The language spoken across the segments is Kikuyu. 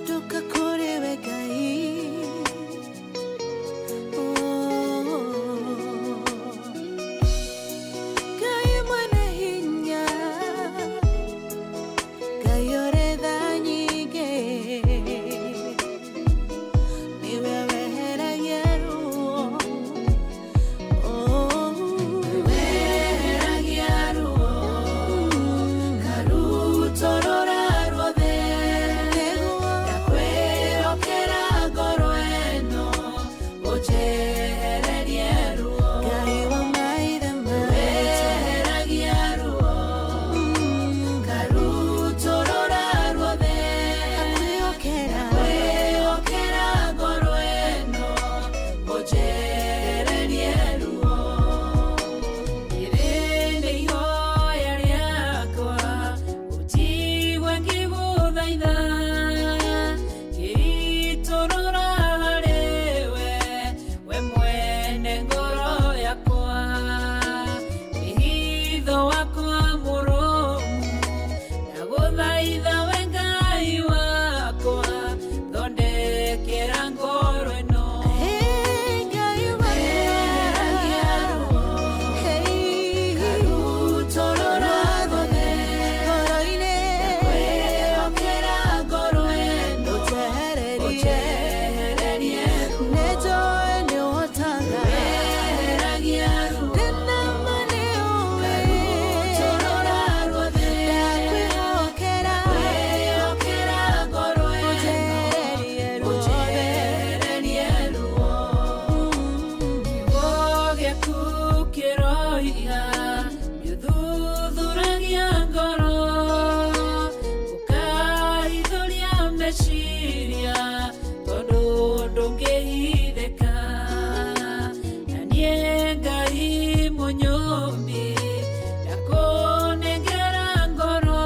Ndoka kũrĩ we Ngai. Oh. Ngai mwene hinya, Ngai ũrĩ tha nyingĩ, nĩwe weheragia ruo. Oh. Weheragia ruo, ngarutũrũra ruothe. Nĩguo. Ndakwĩhokera ngoro ĩno, ũnjehererie ruo. Ngai wa maithe maitũ. Weheragia ruo, ngarutũrũra ruothe. Ndakwĩhokera. Ndakwĩhokera ngoro ĩno, ũnjehererie ruo. Rĩrĩ nĩ ihoya rĩakwa, ũnjigue ngĩgũthaitha, ngĩitũrũra harĩ we, we mwene ngoro yakwa. Wĩhitho wakwa mũrũmu, ndagũthaitha we Ngai wakwa, thondekera ngoro ĩno. Hey, Ngai wakwa. Weheragia ruo, Hey. ngarutũrũra ruothe. Ngoro-inĩ. Ndakwĩhokera ngoro ĩno, Ũnjehererie. ũnjehererie ruo. Nĩnjũĩ nĩũhotaga. Weheragia ruo, Ndĩna ma nĩũĩ. ngarutũrũra ruothe. Ndakwĩhokera. Ndakwĩhokera ngoro ĩno, Ũnjehererie ruothe. ũnjehererie ruo. Kiugo gĩaku kĩroiga nĩũthuthuragia ngoro, ũkahithũria meciria, tondũ ndũngĩhithĩka. Na niĩ Ngai mũnyũmbi, ndakũnengera ngoro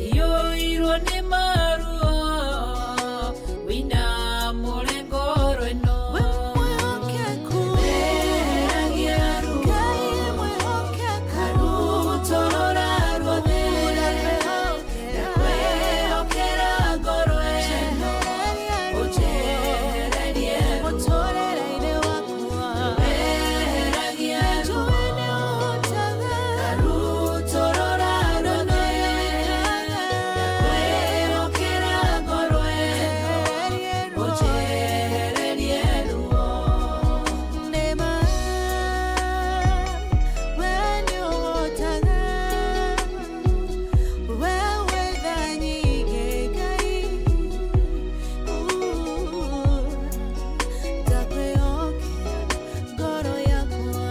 iyũirwo nĩ maruo, wĩinamũre ngoro ĩno. We mwĩhokeku. Weheragia ruo, Ngai mwĩhokeku. ngarutũrũra ruothe. Ndakwĩhokera ngoro ĩno, ũnjehererie ruo. Mũtũrĩre-inĩ wakwa. Weheragia ruo, Njũĩ nĩũhotaga. ngarutũrũra ruothe. Ndakwĩhokera ngoro ĩno, ũnjehererie ruo. Nĩma, we nĩũhotaga. We wĩ tha nyingĩ, Ngai. Ndakwĩhokera ngoro yakwa.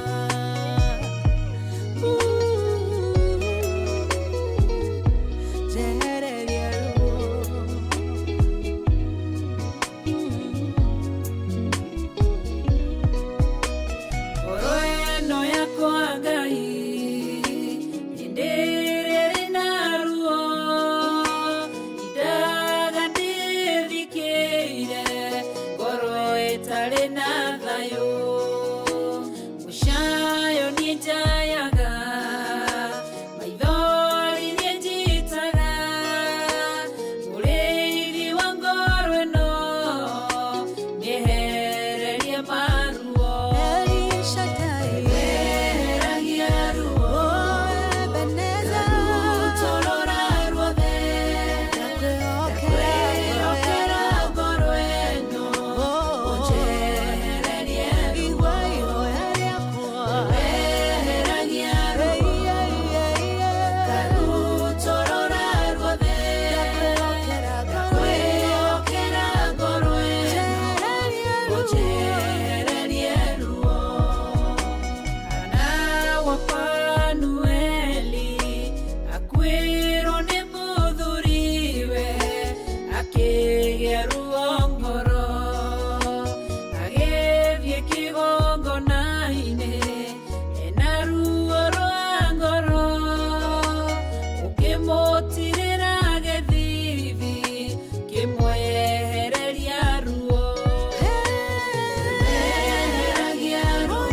Njehereria ruo. Ngoro ĩno yakwa Ngai, hĩndĩ ĩrĩa ĩrĩ na ruo, ndindaga ndĩthikĩire, ngoro ĩtarĩ na thayũ. Mũcayo niĩ njayaga, maithori niĩ njitaga, mũrĩithi wa ngoro ĩno, mĩehererie maruo. El Shaddai. Weheragia ruo, Oh, Ebenezer. ngarutũrũra ruothe. Ndakwĩhokera. Ndakwĩhokera ngoro ĩno, Oh, ũnjehererie ruo. Igua ihoya rĩakwa. Weheragia ruo, Hey, yeah, yeah, yeah. ngarutũrũra ruothe. Ndakwĩhokera ngoro ĩno. Ndakwĩhokera ngoro ĩno, Njehererie ruo. ũnjehererie ruo. Hana wa Fanueli akuĩrwo nĩ mũthuriwe, akĩgĩa ruo ngoro, agĩthiĩ kĩgongona-inĩ ena ruo rwa ngoro, ũkĩmũtirĩra gĩthithi, kĩmwehereria ruo. Weheragia ruo,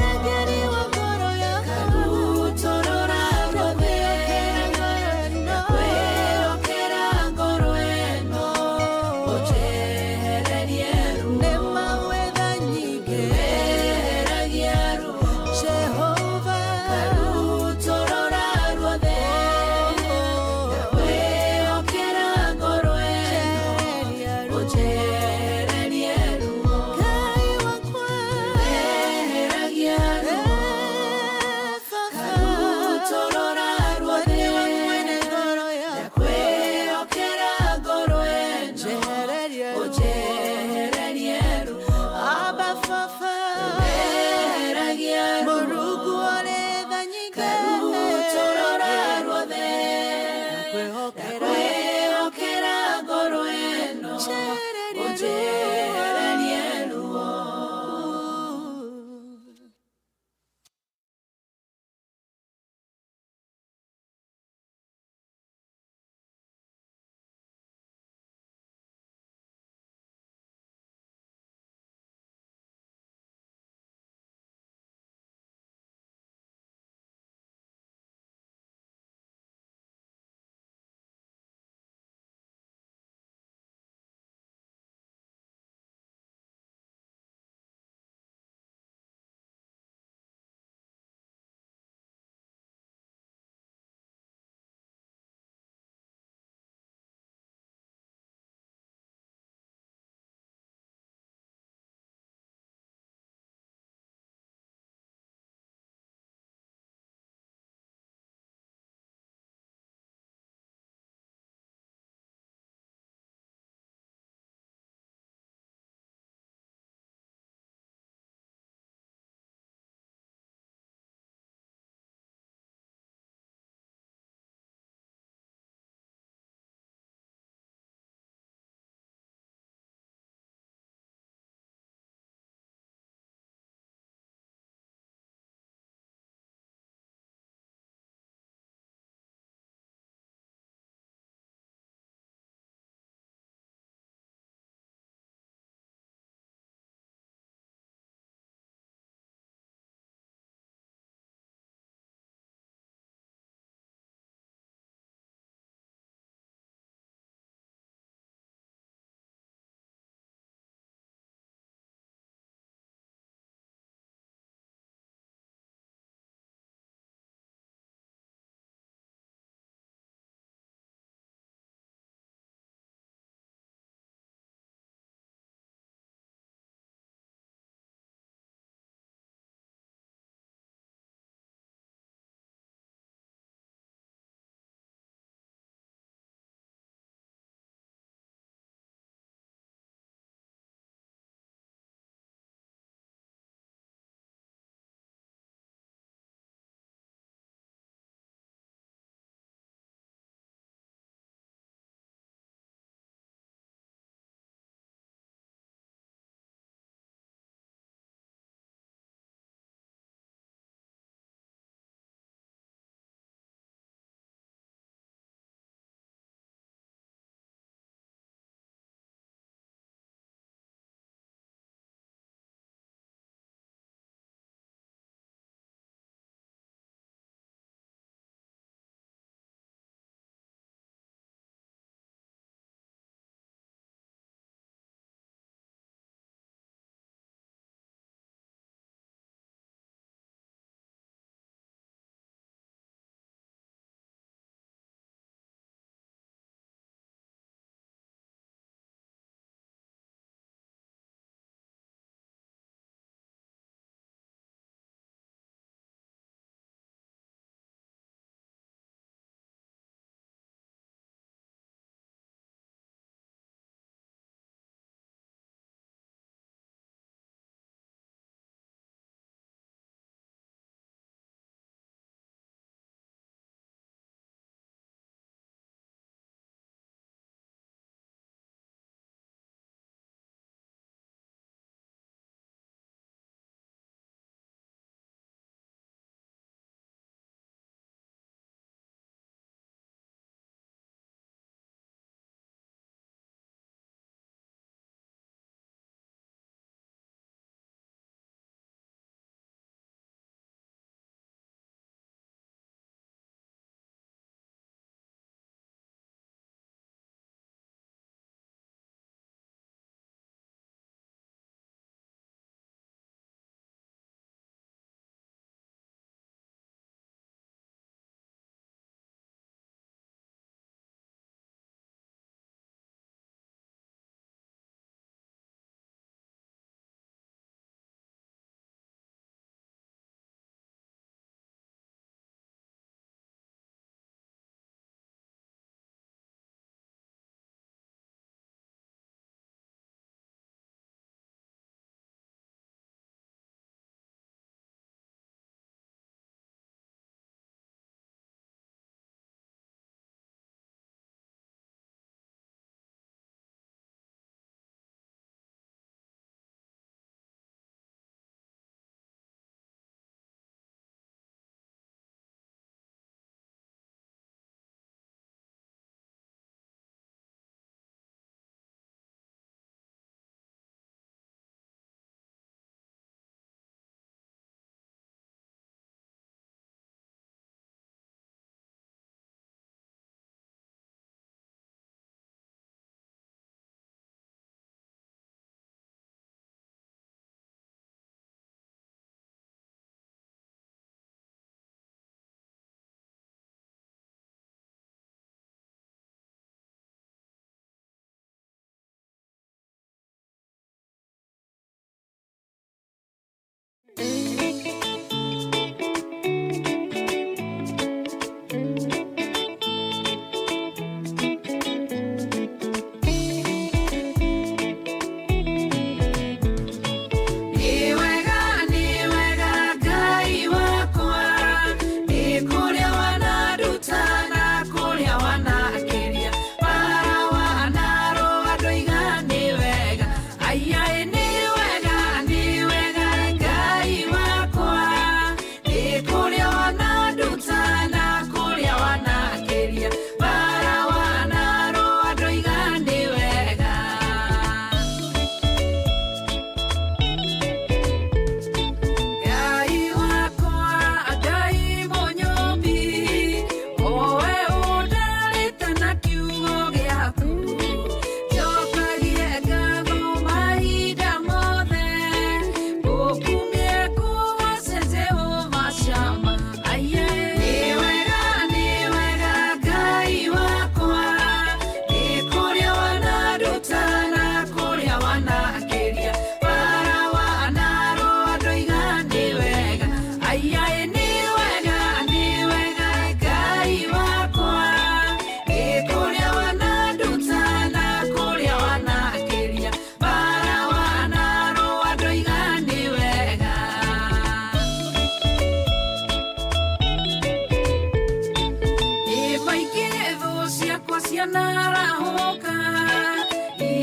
Cianarahũka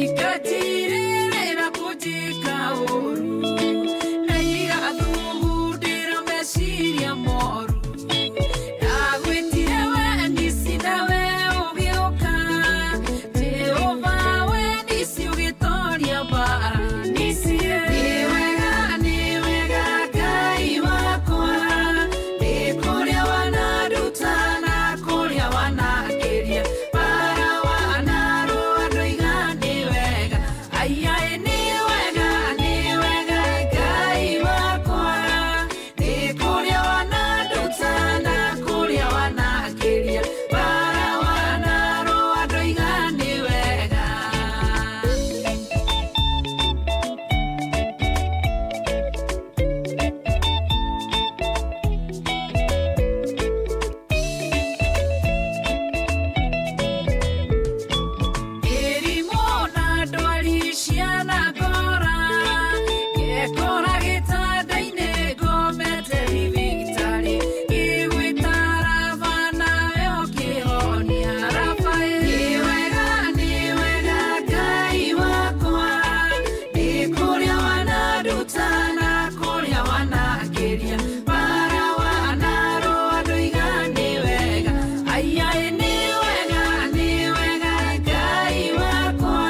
ikatirĩrĩra kũnjĩka ũru na igathugundĩra meciria moru. Ndagwĩtire we nisi nawe ũgĩũka, Jehova we nisi ũgĩtoria mbara nisi. Nĩ wega, nĩ wega Ngai wakwa, nĩ kũrĩa wananduta na kũrĩa wanakĩria bara wanarũa ndoiga nĩ wega. Aiaĩ nĩ wega, nĩ wega Ngai wakwa, nĩ kũrĩa wananduta na kũrĩa wanakĩria bara wanarũa ndoiga nĩ wega. Mĩrimũ na ndwari cianangora, ngekora gĩtanda-inĩ ngomete thibitarĩ, ngĩgwĩta Raba nawe ũkĩhonia Rafaeli. Nĩ wega, nĩ wega Ngai wakwa, nĩ kũrĩa wananduta na kũrĩa wanakĩria bara wanarũa ndoiga nĩ wega. Aiaĩ nĩ wega, nĩ wega Ngai wakwa,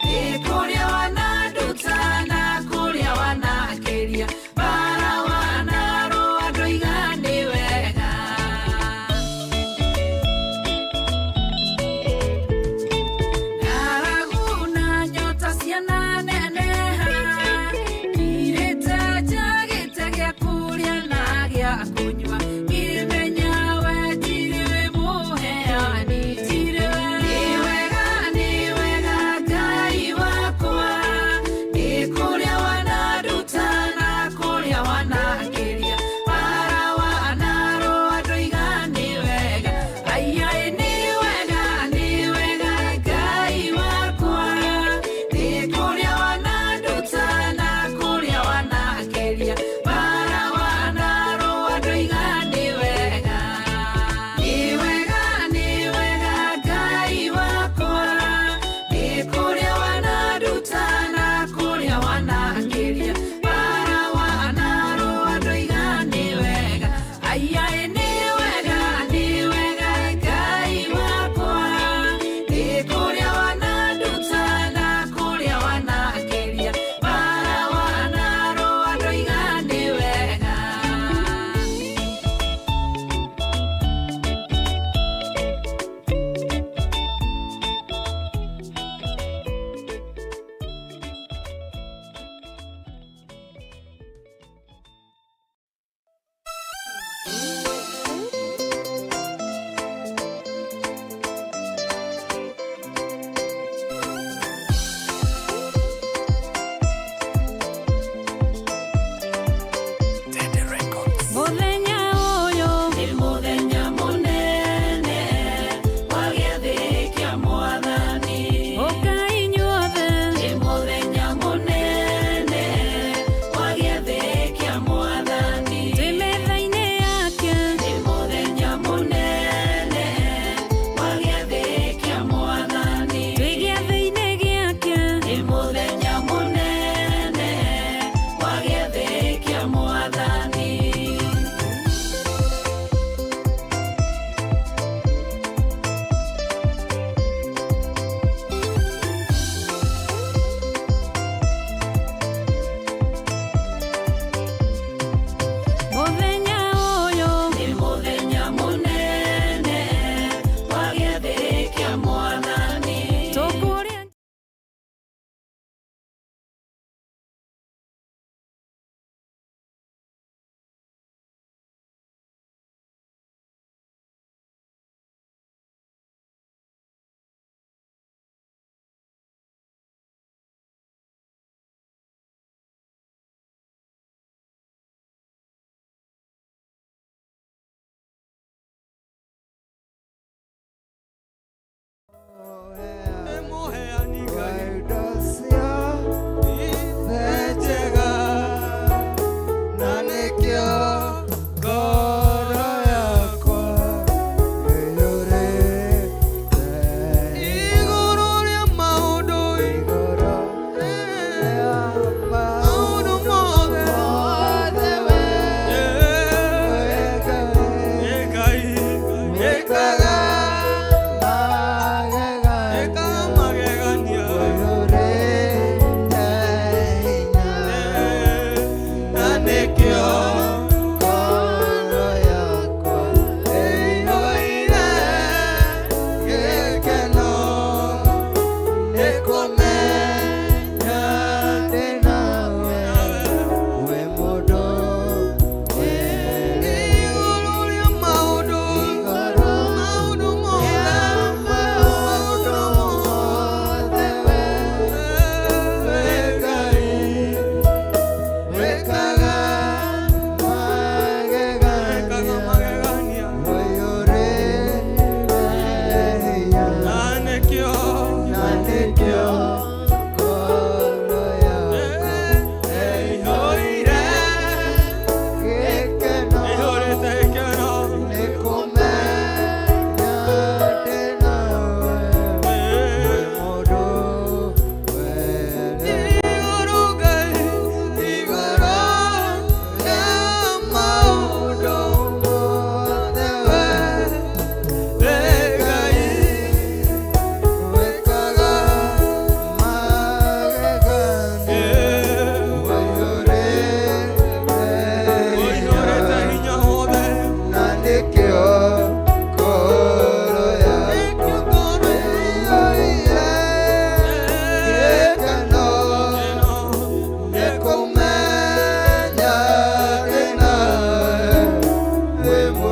nĩ kũrĩa wananduta na kũrĩa wanakĩria bara wanarũa ndoiga nĩ wega. Ng'aragu na nyota ciananeneha, ngirĩte njagĩte gĩa kũrĩa na gĩa kũnyua, ngĩmenya we tirĩ we mũheani, tirĩ we. Nĩ wega, nĩ wega Ngai wakwa, nĩ kũrĩa wananduta na kũrĩa wanakĩria bara wanarũa ndoiga nĩ wega. Aiaĩ nĩ wega, nĩ wega Ngai wakwa, nĩ kũrĩa wananduta na kũrĩa wanakĩria bara wanarũa ndoiga nĩ wega. Nĩ wega, nĩ wega Ngai wakwa, nĩ kũrĩa wananduta na kũrĩa wanakĩria bara wanarũa ndoiga nĩ wega. Aiaĩ nĩ wega, nĩ wega Ngai wakwa, nĩ kũrĩa wananduta na kũrĩa wanakĩria bara wanarũa ndoiga nĩ wega.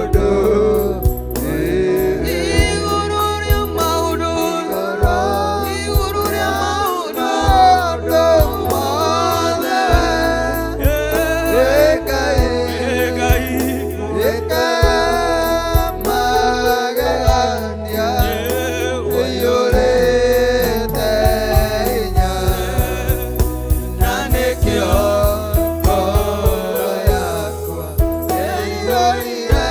maũndũ. Igũrũ rĩa maũndũ, igũrũ rĩa maũndũ mothe. Ngai, Ngai. ĩka magegania ũiyũrĩte hinya, na nĩkĩo ngoro yakwa ĩiyũire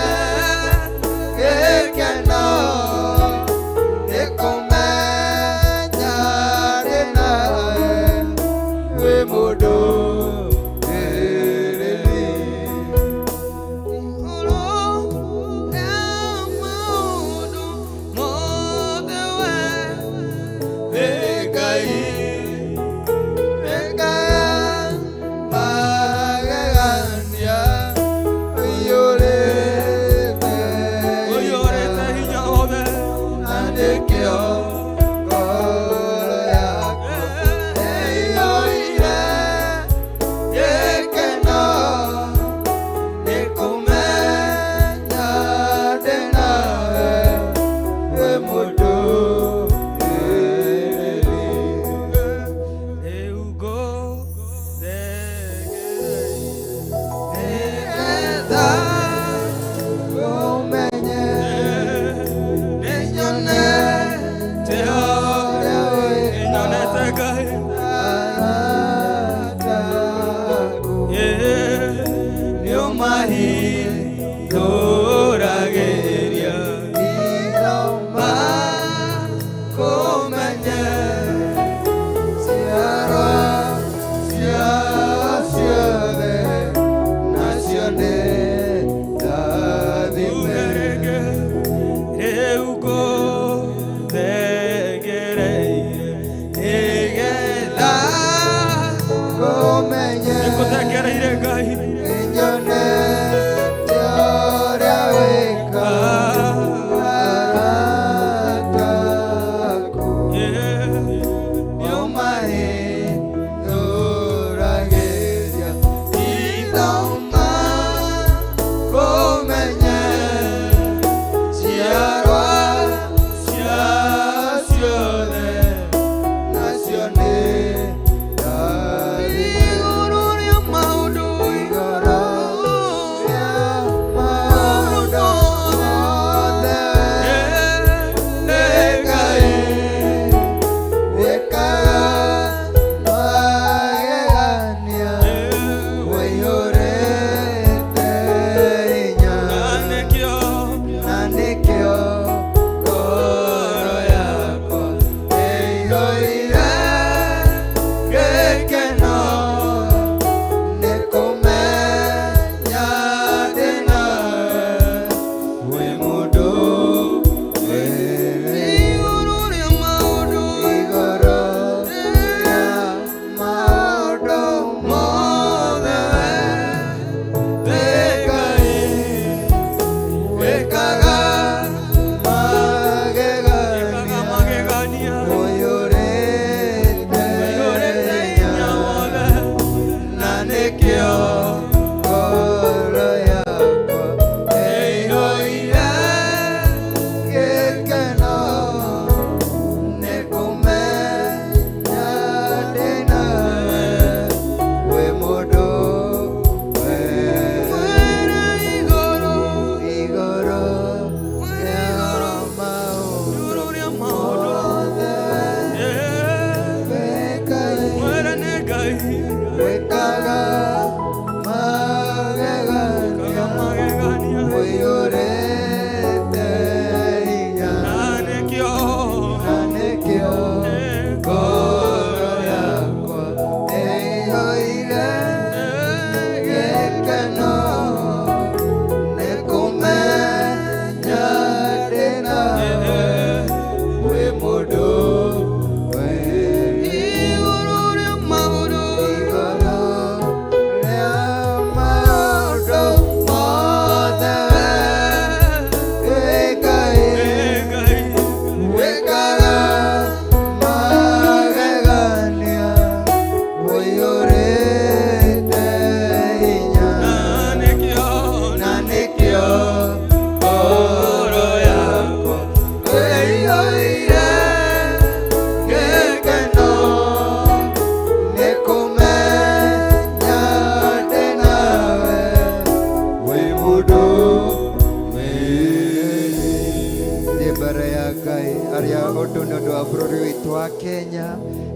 Maũndũ nĩ ũndũ wa bũrũri witũ wa Kenya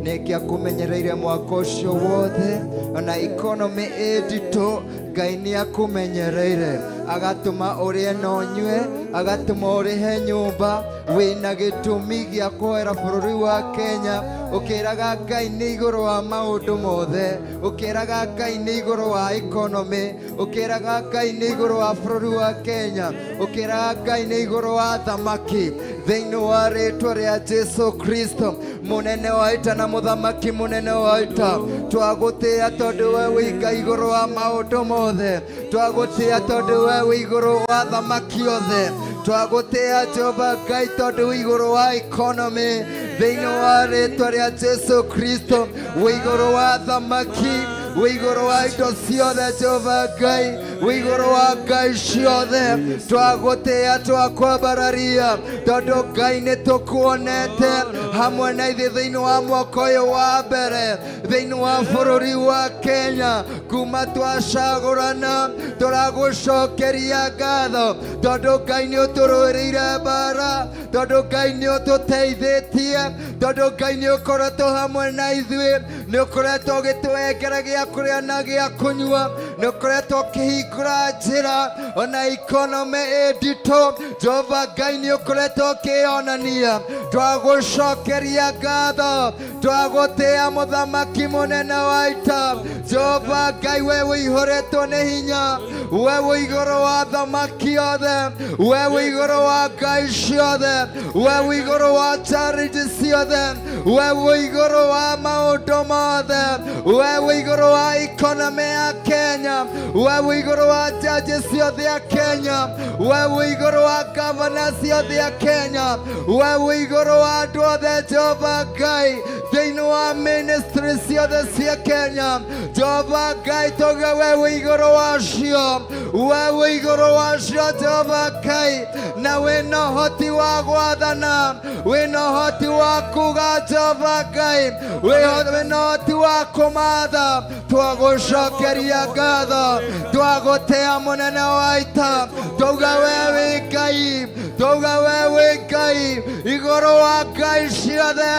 nĩ ngĩakũmenyereire mwaka ũcio wothe ona economy ĩ nditũ Ngai nĩ akũmenyereire agatũma ũrĩe na ũnyue agatũma ũrĩhe nyũmba wĩna gĩtũmi gĩa kũhoera bũrũri wa Kenya ũkĩraga Ngai nĩ igũrũ wa maũndũ mothe ũkĩraga Ngai nĩ igũrũ wa economy ũkĩraga Ngai nĩ igũrũ wa bũrũri wa Kenya ũkĩraga Ngai nĩ igũrũ wa thamaki thĩinĩ wa rĩtwa rĩa Jesu Kristo mũnene wa ita na mũthamaki mũnene wa ita twagũtĩĩa tondũ we wĩ Ngai igũrũ wa maũndũ mothe twagũtĩĩa tondũ we wĩ igũrũ wa thamaki othe twagũtĩĩa Jehova Ngai tondũ wĩ igũrũ wa economy thĩinĩ wa rĩtwa rĩa Jesu Kristo wĩ igũrũ wa thamaki wĩ igũrũ wa indo ciothe Jehova Ngai wĩ igũrũ wa ngai ciothe twagũtĩĩa twakwambararia tondũ Ngai nĩ tũkuonete hamwe na ithuĩ thĩinĩ wa mwaka ũyũ wa mbere thĩinĩ wa bũrũri wa Kenya kuma twacagũrana tũragũcokeria ngatho tondũ Ngai nĩ ũtũrũĩrĩire mbara tondũ Ngai nĩ ũtũteithĩtie tondũ Ngai nĩ ũkoretwo hamwe na ithuĩ nĩ ũkoretwo ũgĩtũhengera gĩa kũrĩa na gĩa kũnyua nĩ ũkoretwo ũkĩhingũra njĩra ona economy ĩ nditũ Jehova Ngai nĩ ũkoretwo ũkĩyonania twagũcokeria ngatho twagũtĩĩa mũthamaki mũnene wa ita Jehova Ngai we wĩihũrĩtwo nĩ hinya we wĩ igũrũ wa thamaki othe we wĩ igũrũ wa ngai ciothe we wĩ igũrũ wa charity ciothe we wĩ igũrũ wa maũndũ mothe we wĩ igũrũ wa economy ya Kenya we wĩ igũrũ wa judges ciothe ya Kenya we wĩ igũrũ wa governors ciothe ya Kenya we wĩ igũrũ wa andũ othe Jehova Ngai thĩinĩ wa ministry ciothe cia Kenya Jehova Ngai tuge we wĩ igũrũ wacio we wĩ igũrũ wacio Jehova Ngai na wĩna ũhoti wa gwathana wĩna ũhoti wa kuga Jehova Ngai wĩna ũhoti wa kũmatha twagũcokeria ngatho twagũtĩa mũnene wa ita twauga we wĩ Ngai twauga we wĩ Ngai igũrũ wa ngai ciothe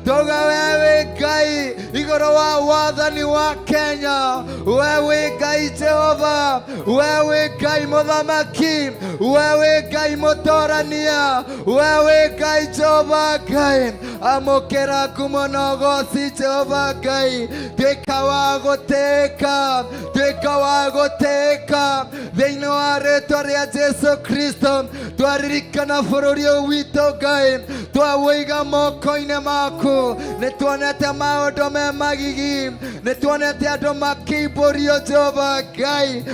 twauga we wĩ Ngai igũrũ wa wathani wa Kenya we wĩ Ngai Jehova we wĩ Ngai mũthamaki we wĩ Ngai mũtorania we wĩ Ngai Jehova Ngai amũkĩra ngumo na ũgoci Jehova Ngai tuĩka wa gũtĩĩka tuĩka wa gũtĩĩka thĩinĩ wa rĩtwa rĩa Jesu Kristo twaririkana bũrũri ũyũ witũ Ngai twawĩiga moko-inĩ maku nĩ tuonete maũndũ me magigi nĩ tuonete andũ makĩimbũrio Jehova Ngai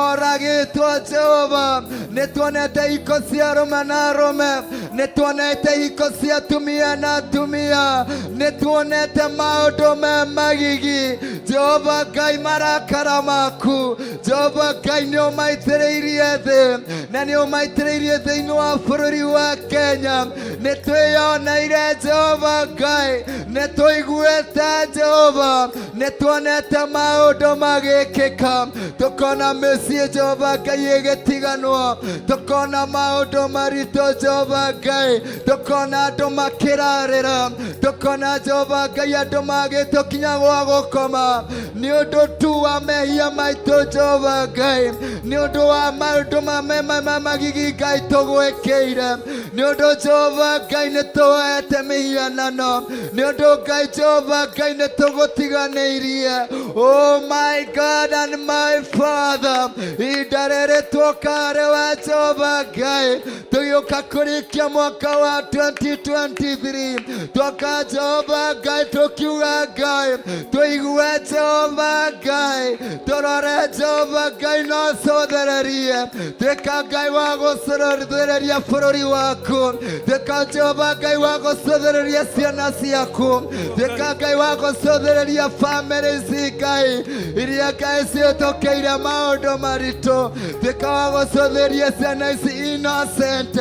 moragĩtwo Jehova nĩ tuonete hiko cia arũme na arũme nĩ tuonete hiko cia atumia na atumia nĩ tuonete maũndũ me magigi Jehova Ngai marakara maku Jehova Ngai nĩ ũmaitĩrĩirie thĩ na nĩ ũmaitĩrĩirie thĩinĩ wa bũrũri wa Kenya nĩ twĩyoneire Jehova Ngai nĩ tũiguĩte Jehova nĩ tuonete maũndũ magĩkĩka tũkona mĩciĩ Jehova Ngai ĩgĩtiganwo tũkona maũndũ maritũ Jehova Ngai tũkona andũ makĩrarĩra tũkona Jehova Ngai andũ magĩtwo kinya gwa gũkoma nĩ ũndũ tu wa mehia maitũ Jehova Ngai nĩ ũndũ wa maũndũ magigi Ngai tũgwĩkĩire nĩ ũndũ Jehova Ngai nĩ tũhete mĩhianano nĩ ũndũ Ngai Jehova Ngai nĩ tũgũtiganĩirie oh my God and my Father ihinda rĩrĩ tuoka harĩ we Jehova Ngai tũgĩũka kũrĩkia mwaka wa 2023 twoka Jehova Ngai tũkiuga Ngai tũigue Jehova Ngai tũrore Jehova Ngai no cũthĩrĩrie tuĩka Ngai wa gũcũthĩrĩria bũrũri waku tuĩka Jehova Ngai wa gũcũthĩrĩria ciana ciaku tuĩka Ngai wa gũcũthĩrĩria famĩlĩ ici Ngai. Ngai iria Ngai ciĩtũkĩire maũndũ maritũ. Tuĩka wa gũcũthĩria ciana ici innocent,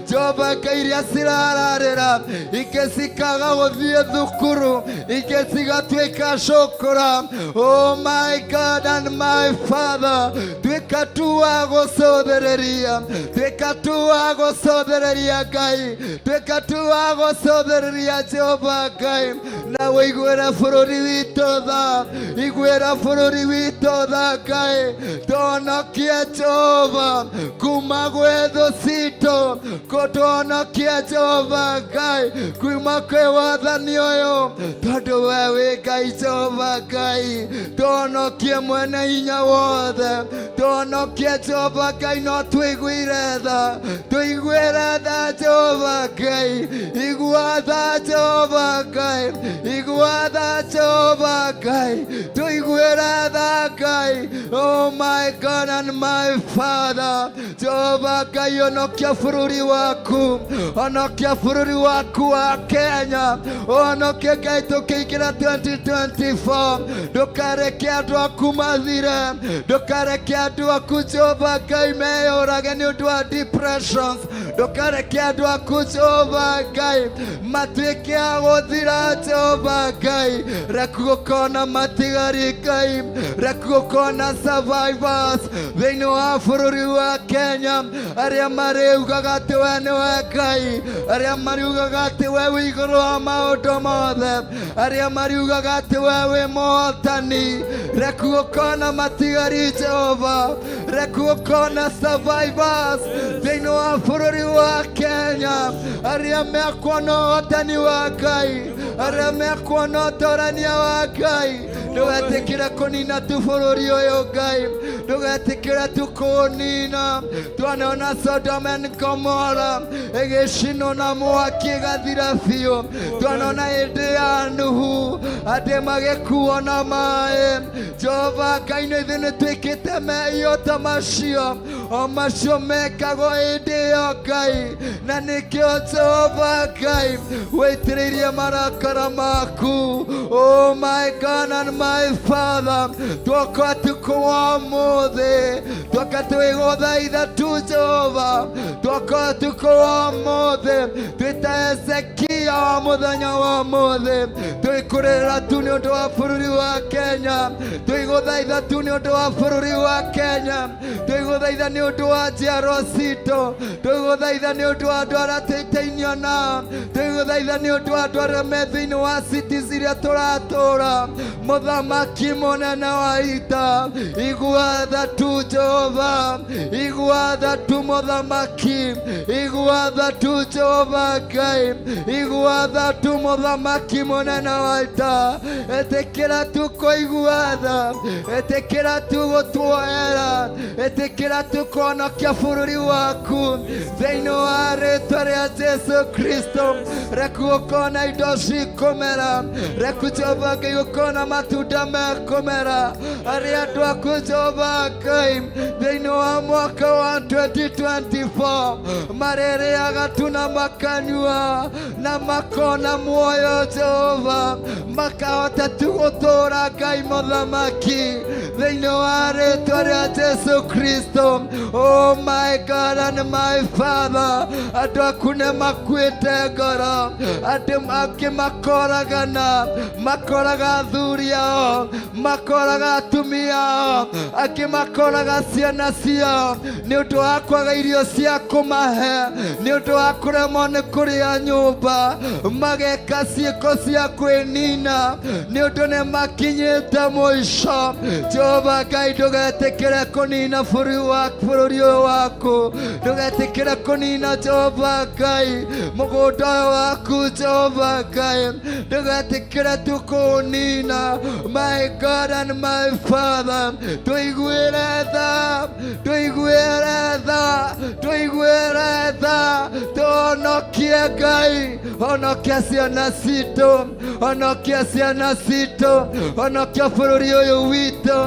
Jehova Ngai, iria cirararĩra, ingĩ cikaga gũthiĩ thukuru, ingĩ cigatuĩka cũkũra. Oh my God and my Father, tuĩka tu wa gũcũthĩrĩria, tuĩka tu wa gũcũthĩrĩria Ngai, tuĩka tu wa gũcũthĩrĩria Jehova Ngai, na wĩiguĩre bũrũri witũ tha, iguĩra bũrũri witũ tha Ngai, tũhonokie Jehova kuma gwĩ thũ citũ, kũtũhonokie Jehova Ngai kuma kwĩ wathani ũyũ, tondũ we wĩ Ngai Jehova Ngai, tũhonokie mwene hinya wothe, tũhonokie Jehova Ngai, no tũiguire tha, tũiguĩre tha Jehova Ngai, igua tha Jehova Ngai, igua tha Jehova Ngai, tũiguĩre tha Ngai. Oh my God and my Father, Jehova Ngai, honokia bũrũri waku, honokia bũrũri waku wa Kenya, honokie Ngai tũkĩingĩra 2024, ndũkareke andũ aku mathire, ndũkareke andũ aku Jehova Ngai meyũrage nĩ ũndũ wa depressions, ndũkareke andũ aku Jehova Ngai matuĩke a gũthira. Jehova Ngai, reku gũkorwo matigari Ngai, reku gũkorwo na survivors thĩinĩ wa bũrũri wa Kenya, arĩa marĩugaga atĩ we nĩwe Ngai, arĩa mariugaga atĩ we wĩ igũrũ wa maũndũ mothe, arĩa mariugaga atĩ we wĩ mũhotani. Reku gũkorwo na matigari Jehova, reku gũkorwo na survivors thĩinĩ wa bũrũri wa Kenya, arĩa mekuona ũhotani wa Ngai, arĩa mekuona ũtorania wa Ngai. Ndũgetĩkĩre kũnina tu bũrũri ũyũ Ngai, ndũgetĩkĩre tu kũnina. Twanona Sodom and Gomora ĩgĩcinwo na mwaki ĩgathira biũ, twanona hĩndĩ ya Nuhu andĩ magĩkuo na maĩ. Jehova Ngai, nĩ ithuĩ nĩ twĩkĩte mehia ta macio, o macio mekagwo hĩndĩ ĩyo Ngai, na nĩkĩo Jehova Ngai wĩitĩrĩirie marakara maku. Oh my God and my Father, twoka tukũ wa ũmũthĩ, twoka twĩgũthaitha tu Jehova, twoka tukũ wa ũmũthĩ twĩta Hezekia wa mũthenya wa ũmũthĩ, twĩkũrĩra tu nĩ ũndũ wa bũrũri wa Kenya, twĩgũthaitha tu nĩ ũndũ wa bũrũri wa Kenya, twĩgũthaitha nĩ ũndũ wa njiarwa citũ, twĩgũthaitha nĩ ũndũ wa andũ arĩa twĩtainio nao, twĩgũthaitha nĩ ũndũ wa andũ arĩa me thĩinĩ wa cities iria tũratũra. Mũthamaki mũnene wa ita, igua tha tu Jehova, igua tha tu mũthamaki, igua tha tu Jehova Ngai, igua tha tu mũthamaki mũnene wa ita, ĩtĩkĩra tu kũigua tha, ĩtĩkĩra tu gũtuoera, ĩtĩkĩra tu kũhonokia bũrũri waku thĩinĩ wa rĩtwa rĩa Jesu Kristo. Reku gũkorwo na indo cikũmera, reku Jehova Ngai gũkorwo na matunda mekũmera arĩa andũ aku Jehova Ngai thĩinĩ wa mwaka wa 2024 marĩrĩaga tu na makanyua na makona muoyo Jehova, makahota tu gũtũũra Ngai mũthamaki thĩinĩ wa rĩtwa rĩa Jesu Kristo. Oh my God and my Father, andũ aku nĩ makuĩte ngoro, andũ angĩ makoragana, makoraga athuri ao, makoraga atumia ao, angĩ makoraga ciana ciao nĩ ũndũ wa kwaga irio cia kũmahe, nĩ ũndũ wa kũremwo nĩ kũrĩa nyũmba, mageka ciĩko cia kwĩnina nĩ ũndũ nĩ makinyĩte mũico. Jehova Ngai, ndũgetĩkĩre kũnina bũrũri wa bũrũri ũyũ waku, ndũgetĩkĩre kũnina Jehova Ngai mũgũnda ũyũ waku. Jehova Ngai, ndũgetĩkĩre tu kũnina. My God and my Father, tũiguĩre tha, tũiguĩre tha, tũiguĩre tha, tũhonokie Ngai, honokia ciana citũ, honokia ciana citũ, honokia bũrũri ũyũ witũ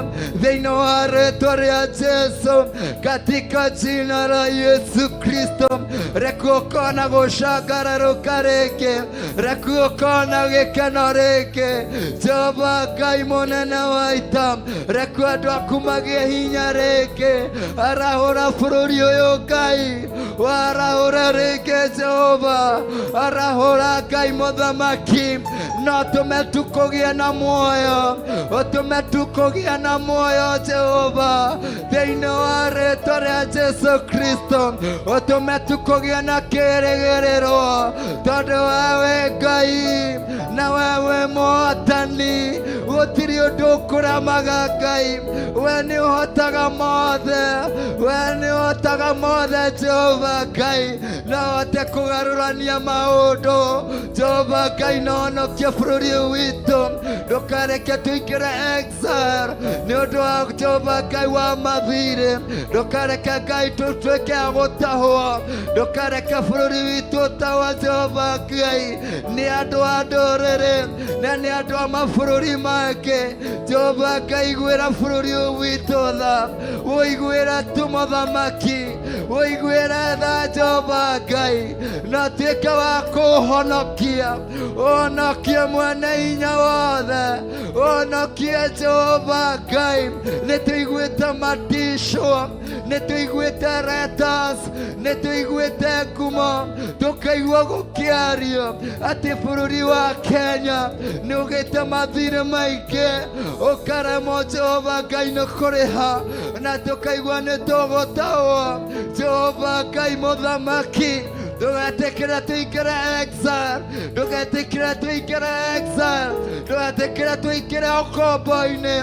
thĩinĩ wa rĩtwa rĩa Jesu, katika jina la Yesu Kristo. Reke ũkona gũcangararũka rĩngĩ, reke ũkona gĩkeno rĩngĩ. Jehova Ngai mũnene wa ita, reke andũ aku magĩe hinya rĩngĩ. Arahũra bũrũri ũyũ Ngai, warahũra rĩngĩ Jehova, arahũra Ngai mũthamaki, na ũtũme tu kũgĩa na muoyo, ũtũme tu kũgĩa na muoyo Jehova, thĩinĩ wa rĩtwa rĩa Jesu Kristo, ũtũme tu kũgĩa na kĩrĩgĩrĩro, tondũ wewe Ngai na wewe Mwathani, gũtirĩ ũndũ ũkũremaga Ngai, we nĩ ũhotaga mothe, we nĩ ũhotaga mothe Jehova Ngai, no ũhote kũgarũrania maũndũ Jehova Ngai, no honokie bũrũri ũyũ witũ, ndũkareke tũingĩre exile nĩ ũndũ wa Jehova Ngai wa mathirĩ, ndũkareke Ngai tũtuĩke a gũtahwo, ndũkareke bũrũri witũ ũtahwo Jehova Ngai nĩ andũ a ndũrĩrĩ na nĩ andũ a mabũrũri mangĩ. Jehova Ngai, iguĩra bũrũri ũyũ witũ tha, ũiguĩra tu mũthamaki, ũiguĩre tha Jehova Ngai, na ũtuĩke wa kũhonokia, ũhonokie mwene hinya wothe, ũhonokie Jehova Ngai. Nĩ tũiguĩte maticwo, nĩ tũiguĩte letters, nĩ tũiguĩte ngumo, tũkaigua gũkĩario atĩ bũrũri wa Kenya nĩ ũgĩte mathirĩ maingĩ, ũkaremwo Jehova Ngai nĩ kũrĩha, na tũkaigua nĩ tũgũtahwo. Jehova Ngai mũthamaki, ndũgetĩkĩre tũingĩre exile, ndũgetĩkĩre tũingĩre exile, ndũgetĩkĩre tũingĩre ũkombo-inĩ.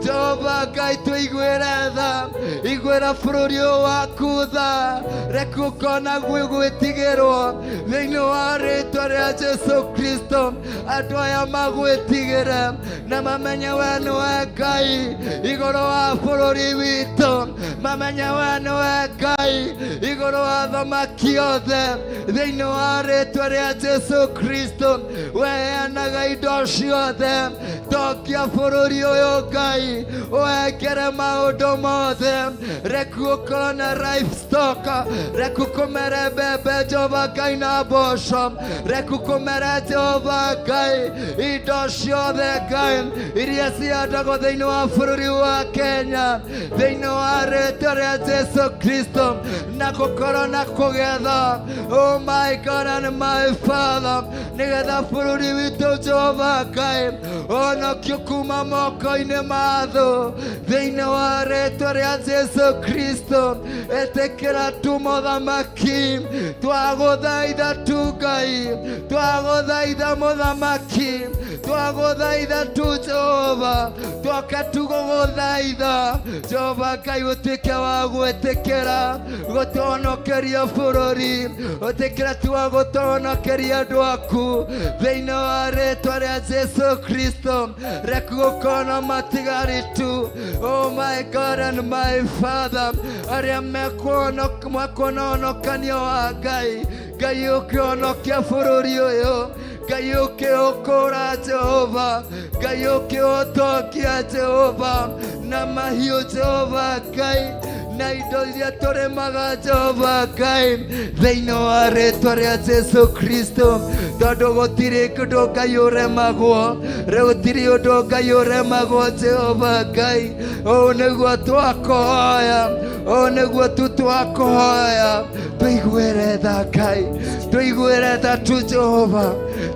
Jehova Ngai, tũiguĩre tha, iguĩra bũrũri ũyũ waku tha, reke ũkona gwĩtigĩrwo thĩinĩ wa rĩtwa rĩa Jesu Kristo. Andũ aya magwĩtigĩre na mamenye we nĩwe Ngai igũrũ wa bũrũri witũ, mamenye we nĩwe Ngai igũrũ wa thamaki othe thĩinĩ wa rĩtwa rĩa Jesu Kristo. Weheanaga indo ciothe, tongia bũrũri ũyũ Ngai, ũhengere maũndũ mothe, reke ũkorwo na livestock, reke kũmere mbembe Jehova Ngai na mboco, reke kũmere Jehova Ngai indo ciothe Ngai iria cihandagwo thĩinĩ wa bũrũri wa Kenya thĩinĩ wa rĩtwa rĩa Jesu Kristo, na gũkorwo na kũgetha. Oh my God and my Father, nĩgetha bũrũri witũ Jehova Ngai honokio kuma moko-inĩ ma thũ thĩinĩ wa rĩtwa rĩa Jesu Kristo. Ĩtĩkĩra tu mũthamaki, twagũthaitha tu Ngai, twagũthaitha mũthamaki, twagũthaitha tu Jehova, twoka tu gũgũthaitha Jehova Ngai, ũtuĩke wa gwĩtĩkĩra gũtũhonokeria bũrũri, ũtĩkĩra tu wa gũtũhonokeria andũ aku thĩinĩ wa rĩtwa rĩa Jesu Kristo. Reke gũkorwo na matigari tu, oh my God and my Father, arĩa mekuona ũhonokanio wa Ngai. Ngai ũkĩhonokia bũrũri ũyũ, Ngai ũkĩũkũra Jehova, Ngai ũkĩũtongia Jehova, na mahiũ Jehova Ngai, na indo iria tũrĩmaga Jehova Ngai thĩinĩ wa rĩtwa rĩa Jesu Kristo, tondũ gũtirĩ ũndũ Ngai ũremagwo, gũtirĩ ũndũ Ngai ũremagwo Jehova Ngai. Ũũ nĩguo twakũhoya, ũũ nĩguo tu twakũhoya, tũiguĩre tha Ngai, tũiguĩre tha tu Jehova,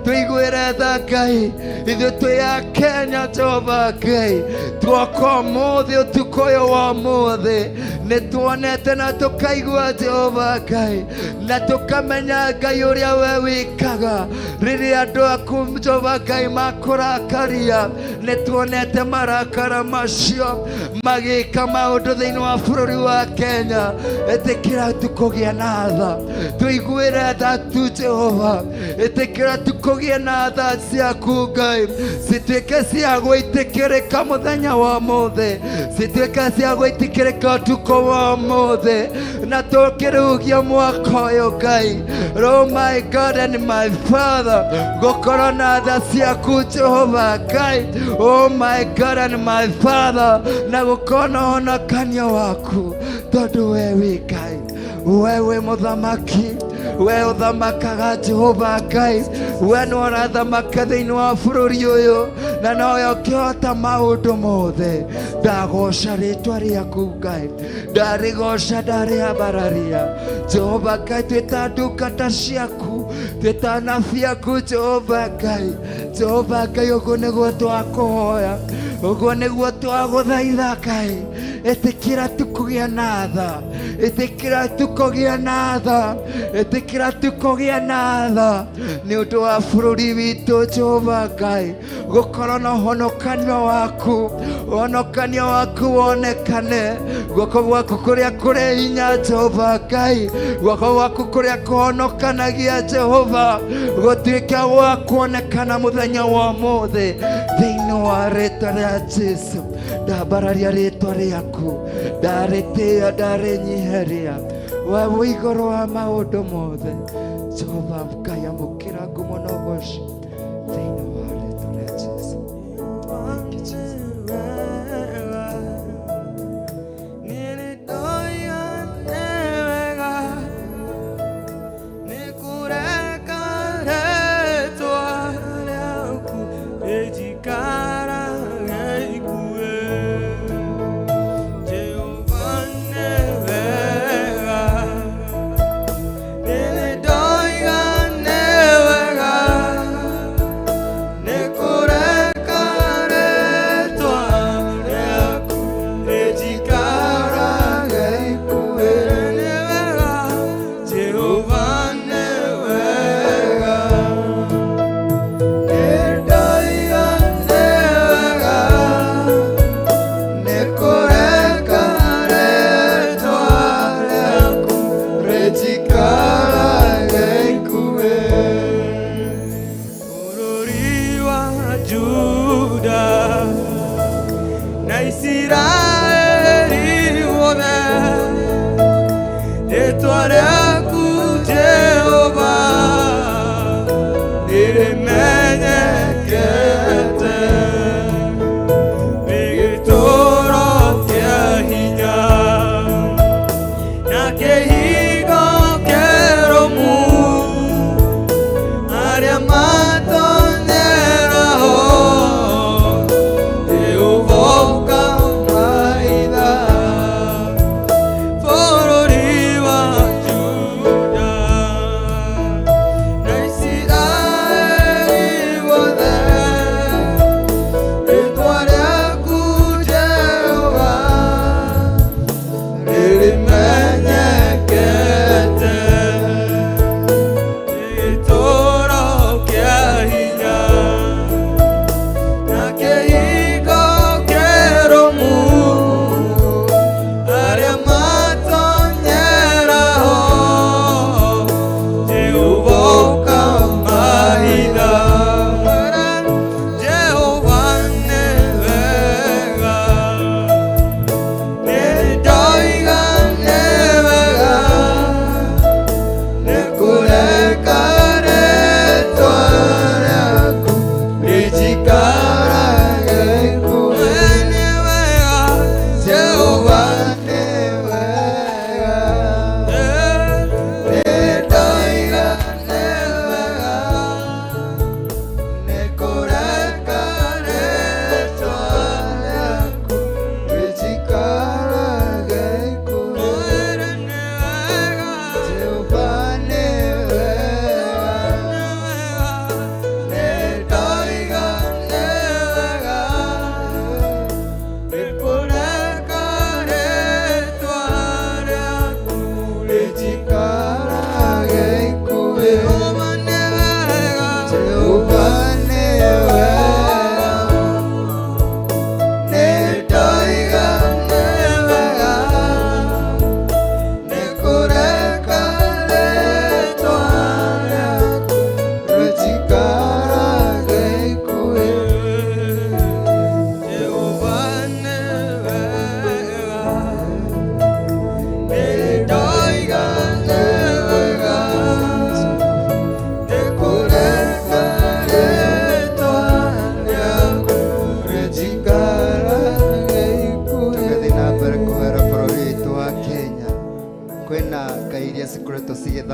tũiguĩre tha Ngai. Ithuĩ twĩ a Kenya Jehova Ngai, tuoka ũmũthĩ, ũtukũ ũyũ wa ũmũthĩ nĩ tuonete na tũkaigua Jehova Ngai, na tũkamenya Ngai ũrĩa we wĩkaga rĩrĩa andũ aku Jehova Ngai makũrakaria. Nĩ tuonete marakara macio magĩka maũndũ thĩinĩ wa bũrũri wa Kenya. Ĩtĩkĩra tu kũgĩa na tha, tũiguĩre tha tu Jehova, ĩtĩkĩra tu kũgĩa na tha ciaku Ngai, cituĩke cia gwĩtĩkĩrĩka mũthenya wa ũmũthĩ, cituĩke cia gwĩtĩkĩrĩka ũtukũ wa ũmũthĩ, na tũkĩrũgia mwaka ũyũ Ngai. Oh my God and my Father, gũkorwo na tha ciaku Jehova Ngai, oh my God and my Father, na gũkorwo na ũhonokanio waku, tondũ we wĩ Ngai. We wĩ mũthamaki, we ũthamakaga Jehova Ngai, we nĩ ũrathamaka thĩinĩ wa bũrũri ũyũ na nowe ũkĩhota maũndũ mothe. Ndagoca rĩtwa rĩaku Ngai, ndarĩgoca, ndarĩambararia Jehova Ngai. Twĩta ndungata ciaku, twĩta anabii aku Jehova Ngai. Jehova Ngai, ũguo nĩguo twakũhoya, ũguo nĩguo twagũthaitha Ngai. Ĩtĩkĩra tu kũgĩa na tha, ĩtĩkĩra tu kũgĩa na tha, ĩtĩkĩra tu kũgĩa na tha nĩ ũndũ wa bũrũri witũ Jehova Ngai, gũkorwo na ũhonokanio waku, ũhonokanio waku wonekane, guoko gwaku kũrĩa kũrĩ hinya Jehova Ngai, guoko gwaku kũrĩa kũhonokanagia Jehova gũtuĩke gwa kuonekana mũthenya wa ũmũthĩ thĩinĩ wa rĩtwa rĩa Jesu. Ndambararia rĩtwa rĩaku, ndarĩtĩĩa, ndarĩnyiheria, we wĩ igũrũ wa maũndũ mothe. Jehova Ngai, amũkĩra ngumo na ũgoci thĩinĩ wa rĩtwa rĩa Jesu. Thank you, Jesus. Nĩkũreka rĩtwa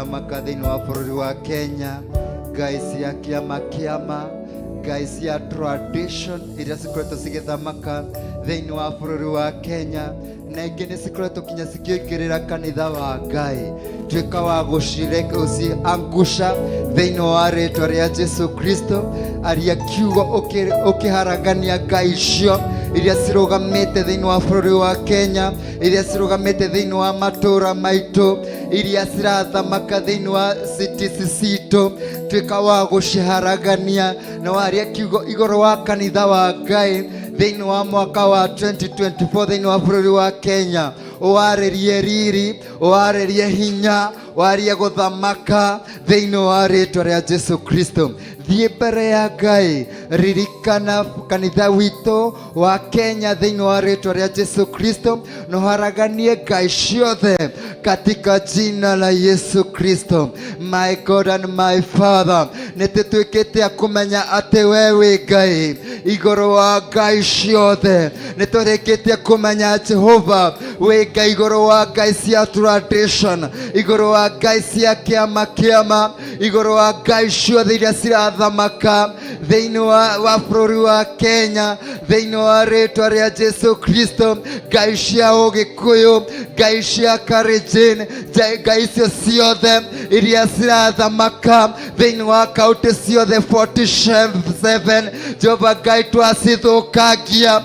Cigĩthamaka thĩinĩ wa bũrũri wa Kenya, ngai cia kĩama kĩama, ngai cia tradition iria cikoretwo cigĩthamaka thĩinĩ wa bũrũri wa Kenya, na ingĩ nĩ cikoretwo kinya cikĩingĩrĩra kanitha wa Ngai. Tuĩka wa gũciangusha thĩinĩ wa rĩtwa rĩa Jesu Kristo. Aria kiugo ũkĩharagania ngai icio iria cirũgamĩte thĩinĩ wa bũrũri wa Kenya, iria cirũgamĩte thĩinĩ wa matũũra maitũ, iria cirathamaka thĩinĩ wa cities citũ. Tuĩka wa gũciharagania na waria kiugo igũrũ wa kanitha wa Ngai thĩinĩ wa mwaka wa 2024 thĩinĩ wa bũrũri wa Kenya. Ũwarĩrie riri, ũwarĩrie hinya, warie gũthamaka thĩinĩ wa rĩtwa rĩa Jesu Kristo. Thiĩ mbere ya Ngai, ririkana kanitha witũ wa Kenya thĩinĩ wa rĩtwa rĩa Jesu Kristo, na ũharaganie ngai ciothe katika jina la Yesu Kristo. My God and my Father, nĩ tũtuĩkĩte a kũmenya atĩ we wĩ Ngai igũrũ wa ngai ciothe. Nĩ tũrĩkĩtie kũmenya Jehova wĩ Ngai igũrũ wa ngai cia tradition, igũrũ wa ngai cia kĩama kĩama, igũrũ wa ngai ciothe iria cirathamaka thĩinĩ wa bũrũri wa Kenya thĩinĩ wa rĩtwa rĩa Jesu Kristo. Ngai cia Ũgĩkũyũ, ngai cia Kalenjin, ngai icio ciothe iria cirathamaka thĩinĩ wa kaunti ciothe 47, Jehova Ngai, twacithũkangia,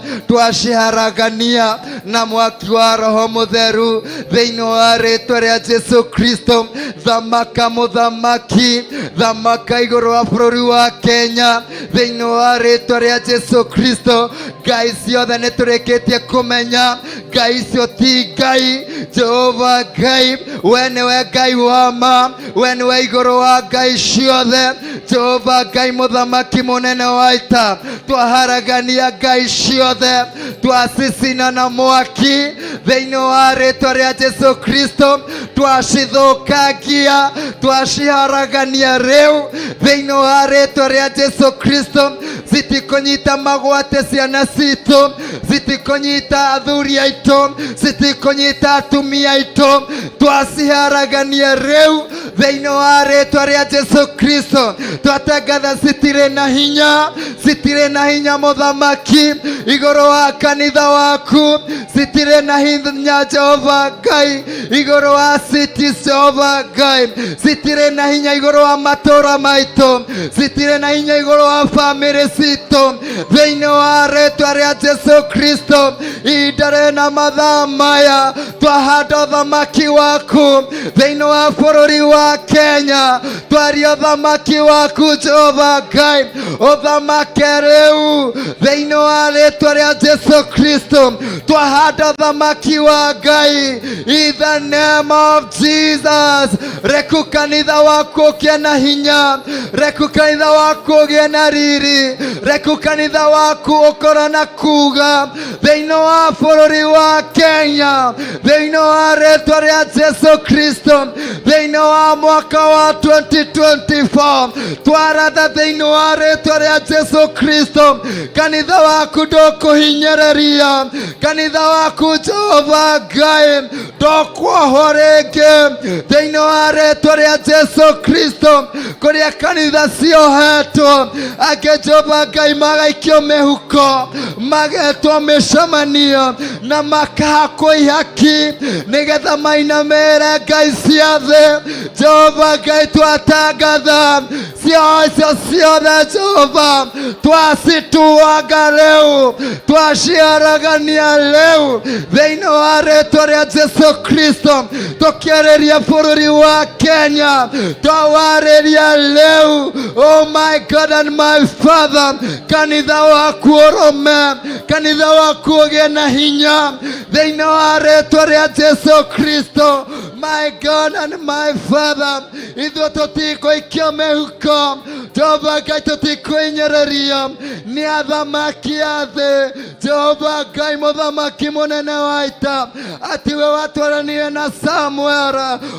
twaciharagania na mwaki wa Roho Mũtheru thĩinĩ wa rĩtwa rĩa Jesu Kristo. Thamaka mũthamaki, thamaka igũrũ wa bũrũri wa Kenya thĩinĩ wa rĩtwa rĩa Jesu Kristo. Ngai ciothe nĩ tũrĩkĩtie kũmenya ngai icio ti ngai. Jehova Ngai, we nĩwe Ngai wa ma, we nĩwe igũrũ wa ngai ciothe. Jehova Ngai mũthamaki mũnene wa ita, twaharagania ngai ciothe, twacicina na mwaki thĩinĩ wa rĩtwa rĩa Jesu Kristo. Twacithũkangia, twaciharagania rĩu thĩinĩ wa rĩtwa rĩa Jesu Kristo. Citikũnyita magwate ciana citũ, citikũnyita athuri aitũ, citikũnyita atumia aitũ. Twaciharagania rĩu thĩinĩ wa rĩtwa rĩa Jesu Kristo. Twatangatha citirĩ na hinya, citirĩ na hinya mũthamaki igũrũ wa kanitha waku, citirĩ na hinya Jehova Ngai igũrũ wa cities. Jehova Ngai, citirĩ na hinya igũrũ wa matũũra maitũ, citirĩ na hinya igũrũ wa bamĩrĩ citũ thĩinĩ wa rĩtwa rĩa Jesu Kristo. Ihinda rĩna mathaa maya twahanda ũthamaki waku thĩinĩ wa bũrũri wa Kenya. Twaria ũthamaki waku Jehova Ngai, ũthamake rĩu thĩinĩ wa rĩtwa rĩa Jesu Kristo. Twahanda ũthamaki wa Ngai in the name of Jesus. Reku kanitha waku ũgĩe na hinya, reku kanitha waku ũgĩe na riri, reku kanitha waku ũkorwo na kuga thĩinĩ wa bũrũri wa Kenya thĩinĩ wa rĩtwa rĩa Jesu Kristo. Thĩinĩ wa mwaka wa 2024 twaratha thĩinĩ wa rĩtwa rĩa Jesu Kristo, kanitha waku ndũkũhinyĩrĩria, kanitha waku Jehova Ngai ndũkuohwo rĩngĩ thĩinĩ wa rĩtwa rĩa Jesu Kristo. Kũrĩa kanitha ciohetwo, angĩ Jehova Ngai magaikio mĩhuko, magetwo mĩcemanio na makahakwo ihaki nĩgetha mainamĩrĩre ngai cia thĩ, Jehova Ngai, twatangatha cio icio ciothe Jehova twacituanga rĩu, twaciaragania rĩu thĩinĩ wa rĩtwa rĩa Jesu Kristo. Tũkĩarĩria bũrũri wa Kenya, twawarĩria rĩu, oh my God and my Father, kanitha waku ũrũme, kanitha waku ũgĩe na hinya thĩinĩ wa rĩtwa rĩa Jesu Kristo. My God and my Father, ithuĩ tũtikũikio mĩhuko, Jehova Ngai, tũtikũhinyĩrĩrio nĩ athamaki a thĩ. Jehova Ngai mũthamaki mũnene wa ita, atiwe watwaranire na Samuel,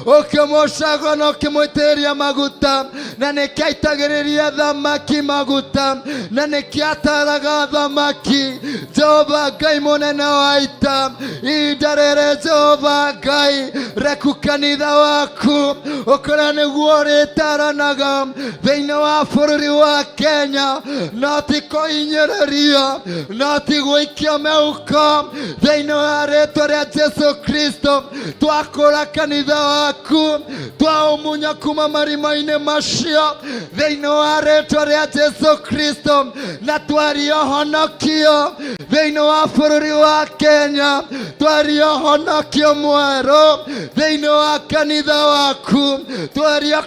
ũkĩmũcagũra na ũkĩmũitĩrĩria maguta, na nĩkĩo aitagĩrĩria thamaki maguta, na nĩkĩo ataraga thamaki. Jehova Ngai mũnene wa ita, ihinda rĩrĩ Jehova Ngai, reku Reku kanitha waku ũkorwo nĩguo ũrĩtaranaga thĩinĩ wa bũrũri wa Kenya, no ti kũhinyĩrĩrio, no ti gũikio mĩhuko. Thĩinĩ wa rĩtwa rĩa Jesu Kristo, twakũra kanitha waku, twaũmunya kuma marima-inĩ macio thĩinĩ wa rĩtwa rĩa Jesu Kristo, na twaria ũhonokio thĩinĩ wa bũrũri wa Kenya, twaria ũhonokio mwerũ thĩinĩ wa kanitha waku, twaria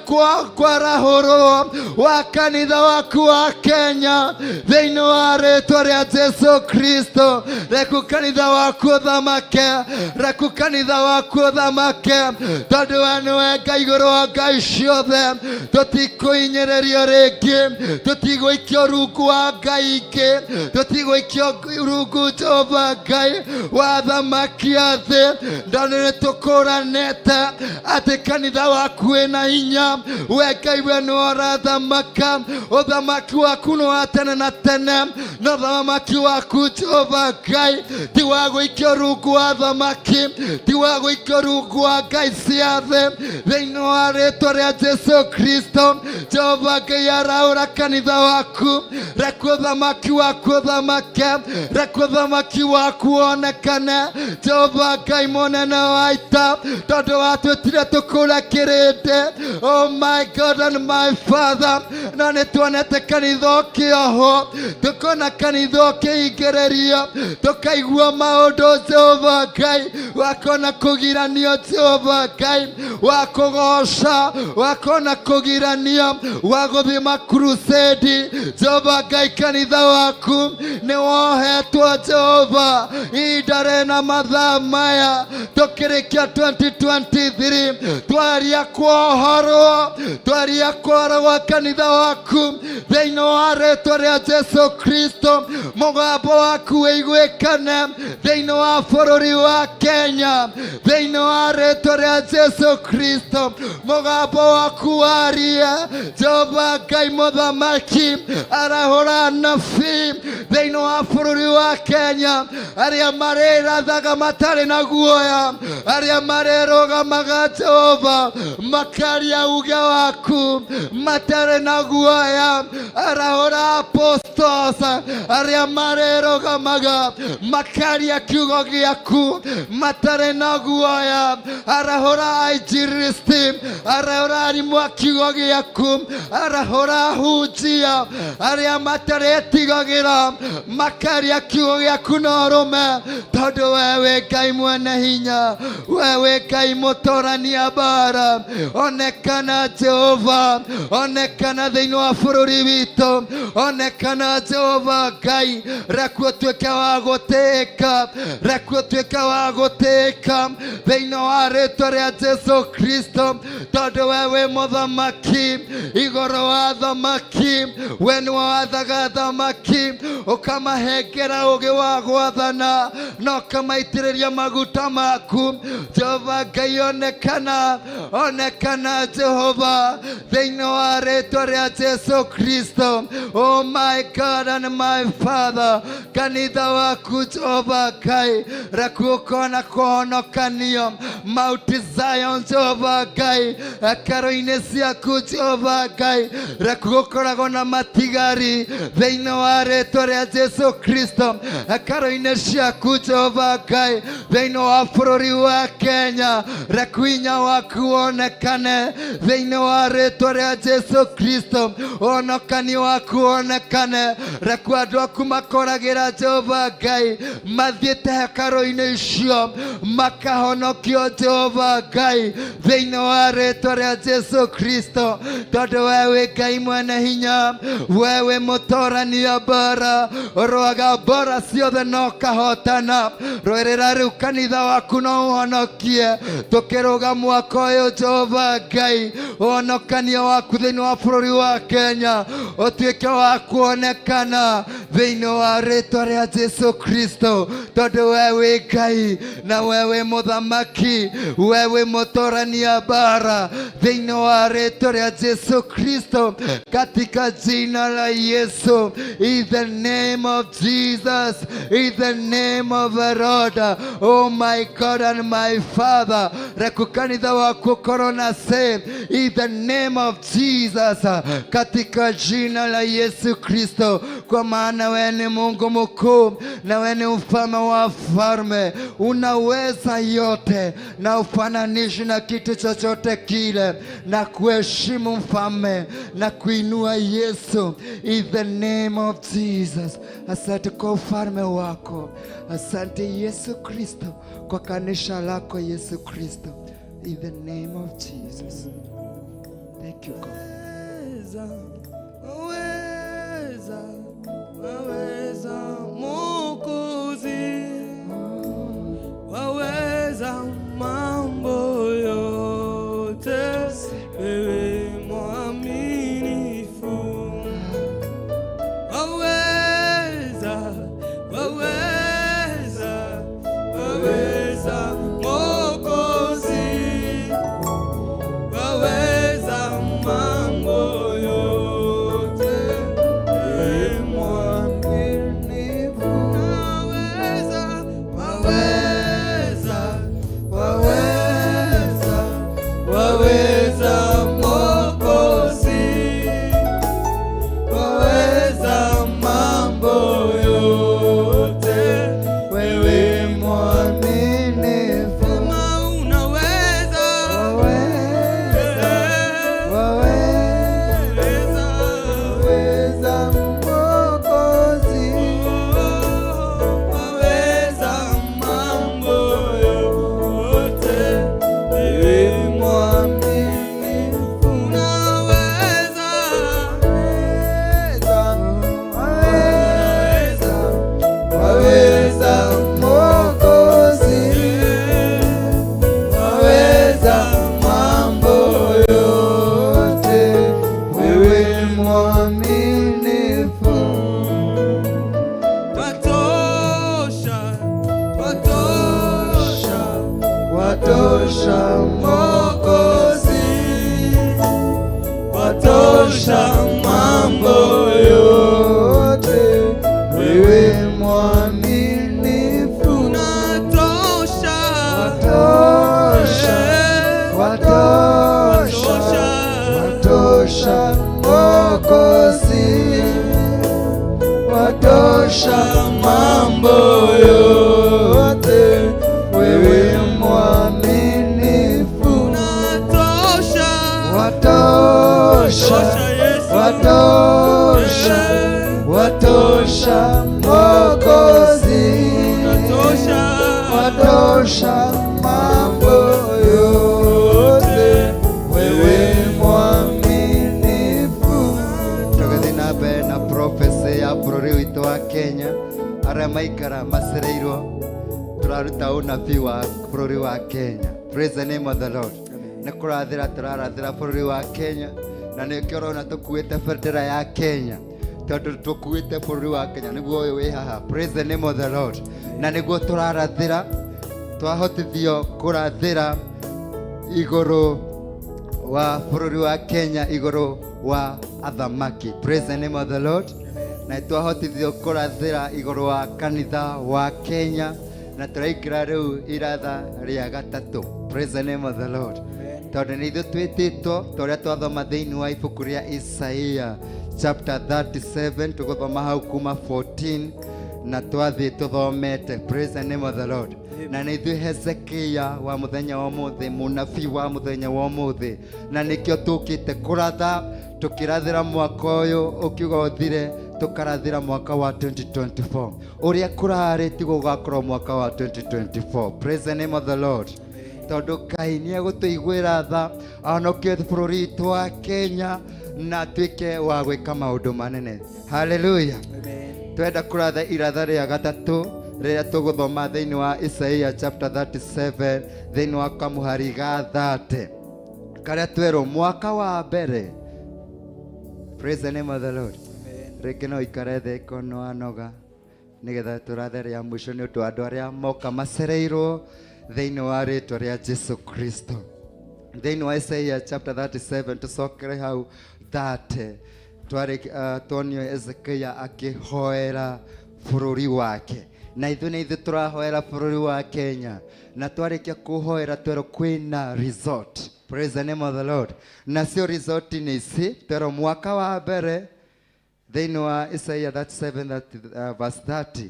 kwarahũrwo wa kanitha waku wa Kenya thĩinĩ wa rĩtwa rĩa Jesu Kristo. Reku kanitha waku ũthamake, reku kanitha waku ũthamake, tondũ we nĩwe Ngai igũrũ wa ngai ciothe. Tũtikũhinyĩrĩrio rĩngĩ, tũtigũikio rungu wa ngai ingĩ, tũtigũikio rungu Jehova Ngai wa thamaki a thĩ, tondũ nĩ tũkũranĩte atĩ kanitha waku wĩna hinya. We Ngai, we nĩwe ũrathamaka, ũthamaki waku nĩ wa tene na tene, na ũthamaki waku Jehova Ngai ti wa gũikio rungu wa thamaki, ti wa gũikio rungu wa ngai cia thĩ. Thĩinĩ wa rĩtwa rĩa Jesu Kristo, Jehova Ngai, araũra kanitha waku, reku ũthamaki waku ũthamake, reku ũthamaki waku wonekane. Jehova Ngai mũnene wa ita, tondũ watwĩtire tũkũre kĩrĩndĩ, oh my God and my Father, no nĩ tuonete kanitha ũkĩohwo, tũkona kanitha ũkĩhingĩrĩrio, tũkaigua maũndũ Jehova Ngai wakona kũgiranio, Jehova Ngai wa kũgoca wakona kũgiranio, wa gũthiĩ makrusedi. Jehova Ngai, kanitha waku nĩ wohetwo Jehova ihinda rĩna mathaa maya tũkĩrĩkia 2023, twaria kuohorwo, twaria kuohorwo gwa kanitha waku thĩinĩ wa rĩtwa rĩa Jesu Kristo. Mũgambo waku wĩiguĩkane thĩinĩ wa bũrũri wa Kenya thĩinĩ wa rĩtwa rĩa Jesu Kristo. Mũgambo waku warie, Jehova Ngai mũthamaki, arahũra anabii thĩinĩ wa bũrũri wa Kenya arĩa marĩrathaga matarĩ na guoya, arĩa marĩrũgamaga Jehova makaria uge waku matarĩ na guoya. Arahũra apostles arĩa marĩrũgamaga makaria kiugo gĩaku matarĩ na guoya. Arahũra ainjilisti, arahũra arimũ a kiugo gĩaku, arahũra ahunjia arĩa matarĩtigagĩra makaria kiugo gĩaku na ũrũme, tondũ we wĩ Ngai mwene hinya, we wĩ Ngai mũtorania mbara. Onekana Jehova, onekana thĩinĩ wa bũrũri witũ, onekana Jehova Ngai, reku ũtuĩke wa gũtĩĩka, reku ũtuĩke wa gũtĩĩka thĩinĩ wa rĩtwa rĩa Jesu Kristo, tondũ we wĩ mũthamaki igũrũ wa thamaki, we nĩwe wathaga thamaki, ũkamahengera ũgĩ wa gwathana na ũkamaitĩrĩria maguta maku. Jehova Ngai, onekana, onekana Jehova thĩinĩ wa rĩtwa rĩa Jesu Kristo. Oh my God and my Father, kanitha waku Jehova Ngai, reku ũkona kũhonokanio Mount Zion. Jehova Ngai, hekarũ-inĩ ciaku Jehova Ngai, reku gũkoragwo na matigari thĩinĩ wa rĩtwa rĩa Jesu Kristo. Hekarũ-inĩ ciaku Jehova Ngai thĩinĩ wa bũrũri wa Kenya, reku hinya waku wonekane thĩinĩ wa rĩtwa rĩa Jesu Kristo. Ũhonokani waku wonekane, reku andũ aku makoragĩra Jehova Ngai mathiĩte hekarũ-inĩ icio makahonokio Jehova Ngai thĩinĩ wa rĩtwa rĩa Jesu Kristo, tondũ we wĩ Ngai mwene hinya, we wĩ mũtorania mbara, ũrũaga mbara ciothe na ũkahotana. Rũĩrĩra rĩu kanitha waku no ũhonokie tũkĩrũga mwaka ũyũ. Jehova Ngai, ũhonokanio waku thĩinĩ wa bũrũri wa Kenya ũtuĩke wa kuonekana. Thĩinĩ wa rĩtwa rĩa Jesu Kristo, tondũ we wĩ Ngai na we wĩ mũthamaki, we wĩ mũtorania mbara. Thĩinĩ wa rĩtwa rĩa Jesu Kristo, katika jina la Yesu, in the name of Jesus, in the name of the Lord, oh my God and my Father, reku kanitha waku ũkorwo na say in the name of Jesus, katika jina la Yesu Kristo, kwa maana wewe ni Mungu mkuu na wewe ni mfalme wa falme, unaweza yote na ufananishi na kitu chochote kile, na kuheshimu mfalme na kuinua Yesu in the name of Jesus. Asante kwa ufalme wako, asante Yesu Kristo kwa kanisa lako Yesu Kristo, in the name of Jesus. Thank you God. Waweza, waweza, Mwokozi, waweza mambo yote, wewe mwaminifu. Waweza, waweza, waweza, Mwokozi, waweza mambo yote, wewe mwaminifu. Waweza, waweza, waweza, waweza, Mwokozi, waweza mambo yote, Wewe mwaminifu, Sema unaweza, waweza, waweza, waweza Mwokozi, waweza mambo yote, wewe mwaminifu, unaweza, waweza, waweza Mwokozi, waweza mambo yote, wewe mwaminifu. Watosha, watosha, Watosha Mwokozi, watosha mambo yote, wewe mwaminifu. Unatosha, Watosha, watosha, watosha Mwokozi, watosha mambo yote, wewe mwaminifu. Unatosha, Watosha, watosha, watosha Mwokozi, unatosha, watosha mambo yote, wewe mwaminifu. Tũgĩthiĩ na mbere na prophecy ya bũrũri witũ wa Kenya, arĩa maikara macereirwo, tũraruta ũnabii wa bũrũri wa Kenya. Praise the name of the Lord. Nĩ kũrathĩra tũrarathĩra bũrũri wa Kenya, na nĩkĩo ũrona tũkuĩte bendera ya Kenya, tondũ tũkuĩte bũrũri wa Kenya nĩguo ũyũ wĩ haha. Praise the name of the Lord. Na nĩguo tũrarathĩra, twahotithio kũrathĩra igũrũ wa bũrũri wa Kenya, igũrũ wa athamaki. Praise the name of the Lord. Na twahotithio kũrathĩra igũrũ wa kanitha wa Kenya, na tũraingĩra rĩu iratha rĩa gatatũ. Praise the name of the Lord. Tondũ nĩ ithuĩ twĩtĩtwo ta ũrĩa twathoma thĩinĩ wa ibuku rĩa Isaia chapter 37, tũgũthoma hau kuma 14 na twathiĩ tũthomete. Praise the name of the Lord. Na nĩ ithuĩ Hezekia wa mũthenya wa ũmũthĩ, mũnabii wa mũthenya wa ũmũthĩ, na nĩkĩo tũkĩte kũratha, tũkĩrathĩra mwaka ũyũ ũkiuga ũthire, tũkarathĩra mwaka wa 2024. Ũrĩa kũrarĩ tiguo gũgakorwo mwaka wa 2024. Praise the name of the Lord. Tondũ Ngai nĩ egũtũiguĩra tha, ahonokie bũrũri witũ wa Kenya na atuĩke wa gwĩka maũndũ manene. Haleluya. Twenda kũratha iratha rĩa gatatũ rĩrĩa tũgũthoma thĩinĩ wa Isaia chapter 37, thĩinĩ wa kamũhari ga 30, karĩa twerwo mwaka wa mbere. Praise the name of the Lord. Rĩngĩ no ikare thĩ kono anoga nĩgetha tũrathe rĩa mũico nĩ ũndũ wa andũ arĩa moka macereirwo thĩinĩ wa rĩtwa rĩa Jesu Kristo. Thĩinĩ wa Isaiah chapter 37 tũcokere hau 30 twarĩ tuonio Ezekia akĩhoera bũrũri wake na ithuĩ nĩ ithuĩ tũrahoera bũrũri wa Kenya na twarĩkia kũhoera twerwo kwĩna result. Praise the name of the Lord. Nacio result nĩ ici twerwo mwaka wa mbere thĩinĩ wa Isaiah 37 that, verse 30.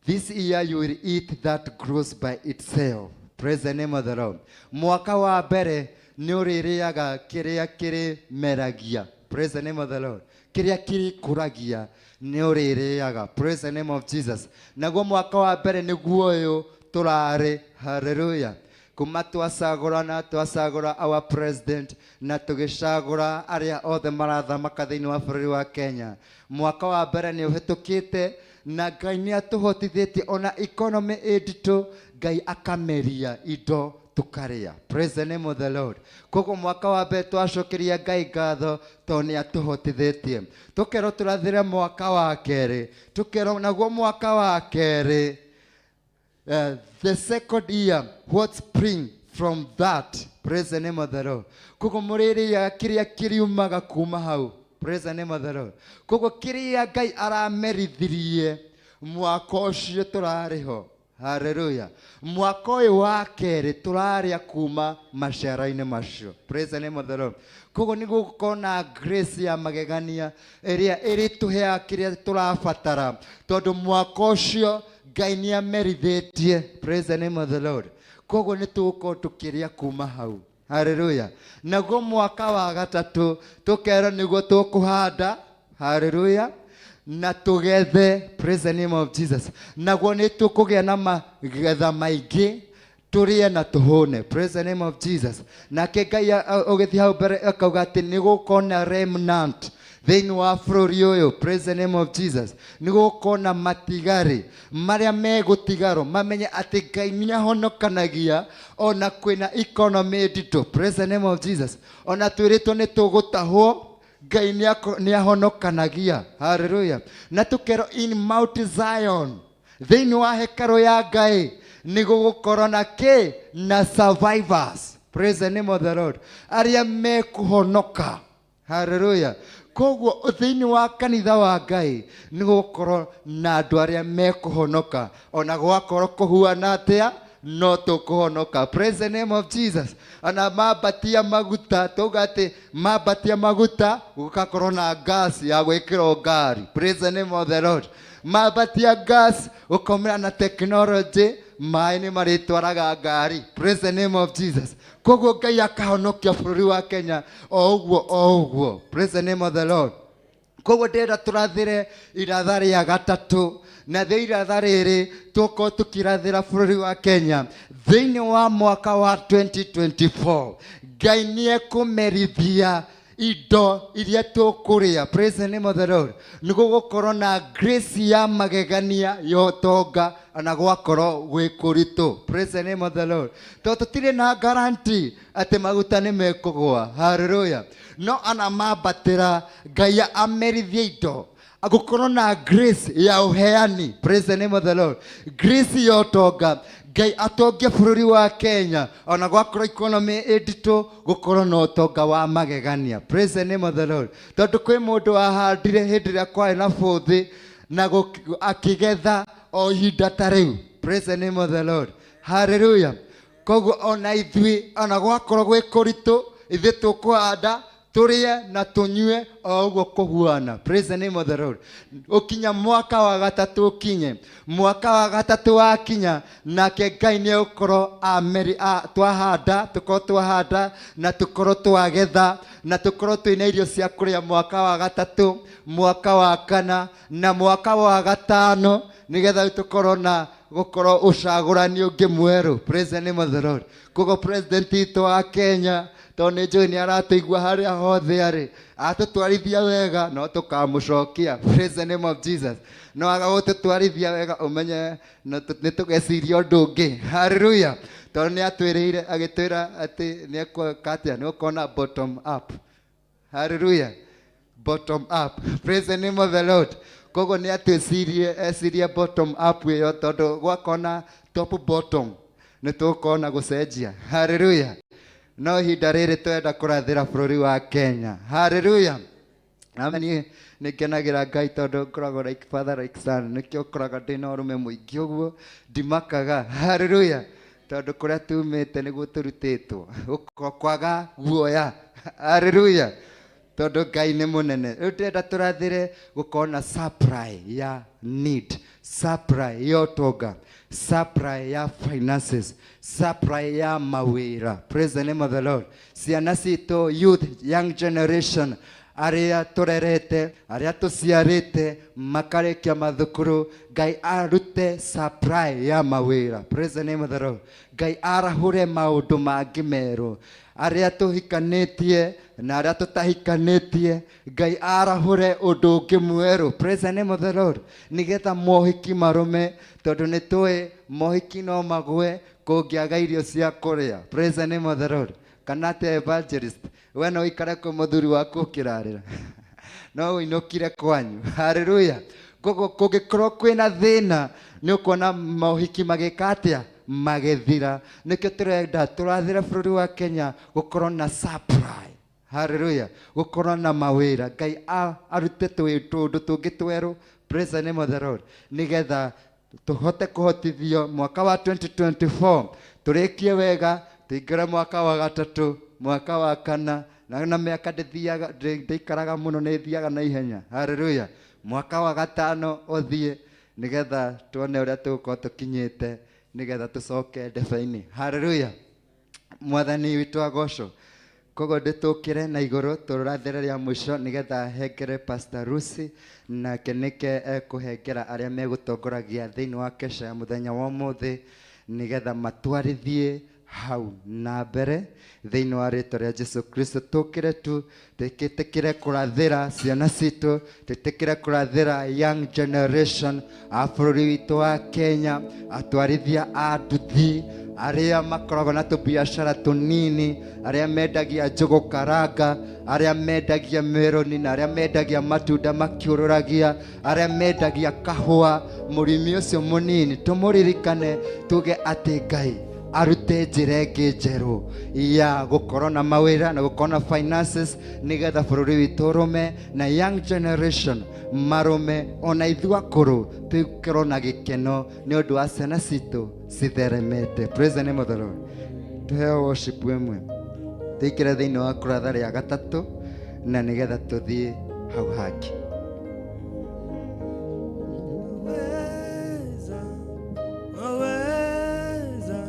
This year you will eat that grows by itself. Praise the name of the Lord. Mwaka wa mbere nĩ ũrĩrĩaga kĩrĩa kĩrĩmeragia. Praise the name of the Lord. Kĩrĩa kĩrĩkũragia nĩ ũrĩrĩaga. Praise the name of Jesus. Naguo mwaka wa mbere nĩguo ũyũ tũrarĩ. Hallelujah. Kuma twacagũra na twacagũra our president na tũgĩcagũra arĩa othe marathamaka thĩinĩ wa bũrũri wa Kenya. Mwaka wa mbere nĩ ũhĩtũkĩte na Ngai nĩ atũhotithĩtie ona economy ĩ nditũ, Ngai akameria indo tũkarĩa. Praise the name of the Lord. Koguo mwaka wa mbere twacokeria Ngai ngatho tondũ nĩ atũhotithĩtie. Tũkerwo tũrathĩre mwaka wa kerĩ, tũkerwo naguo mwaka wa kerĩ the second year what spring from that. Praise the name of the Lord. Koguo mũrĩrĩaga kĩrĩa kĩriumaga kuma hau. Praise the name of the Lord. Koguo kĩrĩa Ngai aramerithirie mwaka ũcio tũrarĩ ho. Hallelujah. Mwaka ũyũ wa kerĩ tũrarĩa kuma maciaro-inĩ macio. Praise the name of the Lord. Koguo nĩ gũgũkorwo na grace ya magegania ĩrĩa ĩrĩtũheaga kĩrĩa tũrabatara tondũ mwaka ũcio Ngai nĩ amerithĩtie. Praise the name of the Lord. Koguo nĩ tũgũkorwo tũkĩrĩa kuma hau. Hallelujah. Naguo mwaka wa gatatũ tũkerwo nĩguo tũkũhanda. Hallelujah. Na tũgethe. Praise the name of Jesus. Naguo nĩ tũkũgĩa na magetha maingĩ tũrĩe na tũhũne. Praise the name of Jesus. Nake Ngai ũgĩthiĩ hau mbere akauga atĩ nĩ gũkorwo na remnant thĩinĩ wa bũrũri ũyũ. Praise the name of Jesus. Nĩ gũkorwo na matigari marĩa megũtigarwo mamenye atĩ Ngai nĩ ahonokanagia ona kwĩna economy nditũ. Praise the name of Jesus. Ona twĩrĩtwo nĩ tũgũtahwo, Ngai nĩ ahonokanagia. Hallelujah. Na tũkerwo in Mount Zion thĩinĩ wa hekarũ ya Ngai nĩ gũgũkorwo na kĩ na survivors. Praise the name of the Lord. Arĩa mekũhonoka. Hallelujah. Koguo thĩinĩ wa kanitha wa Ngai nĩ gũgũkorwo na andũ arĩa mekũhonoka ona gwakorwo kũhuana atĩa no tũkũhonoka. Praise the name of Jesus. Ona mambatia maguta tuga atĩ mambatia maguta gũgakorwo na gas ya gwĩkĩrwo ngari. Praise the name of the Lord. Mambatia gas gũkomera na technology maĩ nĩ marĩtwaraga ngari. Praise the name of Jesus. Koguo Ngai akahonokia bũrũri wa Kenya o ũguo o ũguo. Praise the name of the Lord. Koguo ndĩrenda tũrathĩre iratha rĩa gatatũ na thĩ iratha rĩrĩ tũkorwo tũkĩrathĩra bũrũri wa Kenya thĩinĩ wa mwaka wa 2024. Ngai nĩ ekũmerithia indo iria tũkũrĩa. Praise the name of the Lord. Nĩ gũgũkorwo na grace ya magegania ya ũtonga ona gwakorwo gwĩ kũritũ. Praise the name of the Lord. Tondũ tũtirĩ na guarantee atĩ maguta nĩ mekũgũa. Hallelujah. No ana mambatĩra Ngai amerithie indo gũkorwo na grace ya ũheani. Praise the name of the Lord. Grace ya ũtonga Ngai atongie bũrũri wa Kenya ona gwakorwo economy ĩ nditũ gũkorwo na ũtonga wa magegania. Praise the name of the Lord. Tondũ kwĩ mũndũ wahandire hĩndĩ ĩrĩa kwarĩ na bũthi na akĩgetha o ihinda ta rĩu. Praise the name of the Lord. Hallelujah. Koguo ona ithuĩ ona gwakorwo gwĩ kũritũ ithuĩ tũkũhanda tũrĩe na tũnyue o ũguo kũhuana. Praise the name of the Lord. Ũkinya mwaka wa gatatũ ũkinye mwaka wa gatatũ wakinya nake Ngai nĩ egũkorwo ameri twahanda tũkorwo twahanda na tũkorwo twagetha na tũkorwo twĩna irio cia kũrĩa mwaka wa gatatũ mwaka wa kana na mwaka wa gatano nĩgetha tũkorwo na gũkorwo ũcagũrani ũngĩ mwerũ. Praise the name of the Lord. Koguo president witũ wa Kenya tondũ nĩ njũĩ nĩ aratũigua harĩa hothe arĩ atũtwarithia wega no tũkamũcokia. Praise the name of Jesus. No aga gũtũtwarithia wega ũmenye nĩ tũgeciria ũndũ ũngĩ. Hallelujah. Tondũ nĩ atwĩrĩire agĩtwĩra atĩ nĩ egwĩka atĩa nĩ gũkorwo na bottom up. Hallelujah. Bottom up. Praise the name of the Lord. Koguo nĩ atwĩcirie, ecirie bottom up ĩyo, tondũ gwakona top bottom nĩ tũkona gũcenjia. Haleluya. No ihinda rĩrĩ twenda kũrathĩra bũrũri wa Kenya. Haleluya. Na niĩ nĩ ngenagĩra Ngai tondũ ngoragwo like father like son, nĩkĩo ũkoraga ndĩna ũrũme mũingĩ ũguo, ndimakaga. Haleluya. Tondũ kũrĩa tumĩte nĩguo tũrutĩtwo kwaga guoya. Haleluya. Tondũ Ngai nĩ mũnene. Rĩu ndĩrenda tũrathĩre gũkorwo na supply ya need, supply ya ũtonga, supply ya finances, supply ya mawĩra. Praise the name of the Lord. Ciana citũ, youth, young generation, arĩa tũrerete, arĩa tũciarĩte makarĩkia mathukuru, Ngai arute supply ya mawĩra. Praise the name of the Lord. Ngai arahũre maũndũ mangĩ merũ, arĩa tũhikanĩtie na arĩa tũtahikanĩtie, Ngai arahũre ũndũ ũngĩ mwerũ. Praise the name of the Lord. Nĩgetha mohiki marũme, tondũ nĩ tũĩ mohiki no magwe kũngĩaga irio cia kũrĩa. Praise the name of the Lord. Kana atĩa, evangelist? We no ũikare kwĩ mũthuri waku ũkĩrarĩra, no ũinũkire kwanyu. Haleluya. Koguo kũngĩkorwo kwĩna thĩna, nĩ ũkuona mohiki magĩka atĩa? Magĩthira. Nĩkĩo tũrenda tũrathĩra bũrũri wa Kenya gũkorwo na supply. Haleluya. Gũkorwo na mawĩra. Ngai arute tũũndũ tũngĩ twerũ. Praise the name of the Lord. Nĩgetha tũhote kũhotithio mwaka wa 2024 tũrĩkie wega, tũingĩre mwaka wa gatatũ, mwaka wa kana, na mĩaka ndĩthiaga, ndĩikaraga mũno, nĩ ĩthiaga na ihenya. Haleluya. Mwaka wa gatano ũthiĩ, nĩgetha tuone ũrĩa tũgũkorwo tũkinyĩte, nĩgetha tũcoke ndebe-inĩ. Haleluya. Mwathani witũ agocwo. Koguo ndĩtũkĩre na igũrũ tũrathĩre rĩa mũico, nĩgetha hengere Pastor Lucy, nake nĩke ekũhengera arĩa megũtongoragia thĩinĩ wa kesha ya mũthenya wa ũmũthĩ, nĩgetha matwarithie hau na mbere thĩinĩ wa rĩtwa rĩa Jesu Kristo. Tũkĩre tu, twĩtĩkĩre kũrathĩra ciana citũ, twĩtĩkĩre kũrathĩra young generation a bũrũri witũ wa Kenya, atwarithia a nduthi, arĩa makoragwo na tũbiacara tũnini, arĩa mendagia njũgũ karanga, arĩa mendagia meroni, na arĩa mendagia matunda makĩũrũragia, arĩa mendagia kahũa, mũrĩmi ũcio mũnini tũmũririkane, tuge atĩ Ngai arute njĩra ĩngĩ njerũ ya gũkorwo na mawĩra na gũkorwo na finances, nĩgetha bũrũri witũ ũrũme na young generation marũme, ona ithuĩ akũrũ tũkorwo na gĩkeno nĩ ũndũ wa ciana citũ citheremete. Praise the name of the Lord. Tũheo worship ĩmwe, tũingĩre thĩinĩ wa kũratha rĩa gatatũ, na nĩgetha tũthiĩ hau hangĩ. Waweza, waweza,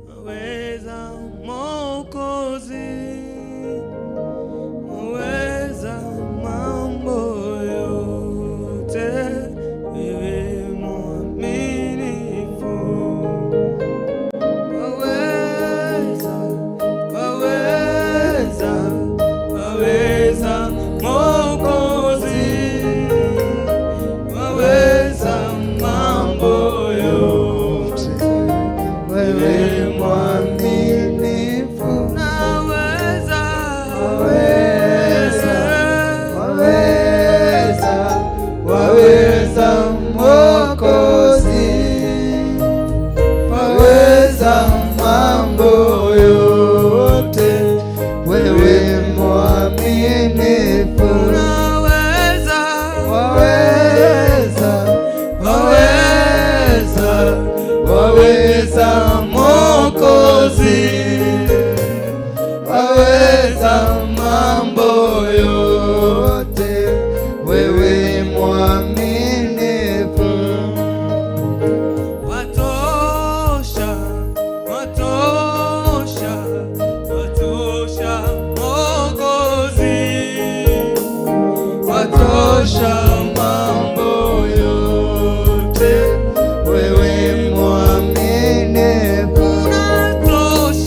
waweza Mwokozi, waweza mambo yote, wewe mwaminifu. Waweza, waweza, waweza Mwokozi, waweza mambo yote, wewe mwaminifu. Naweza, Waweza, waweza, waweza Mwokozi, waweza mambo yote, wewe mwaminifu. Naweza, Waweza, waweza, waweza Mwokozi, waweza mambo yote, wewe mwaminifu. Watosha, watosha, watosha Mwokozi, watosha mambo yote, wewe mwaminifu. Unatosha.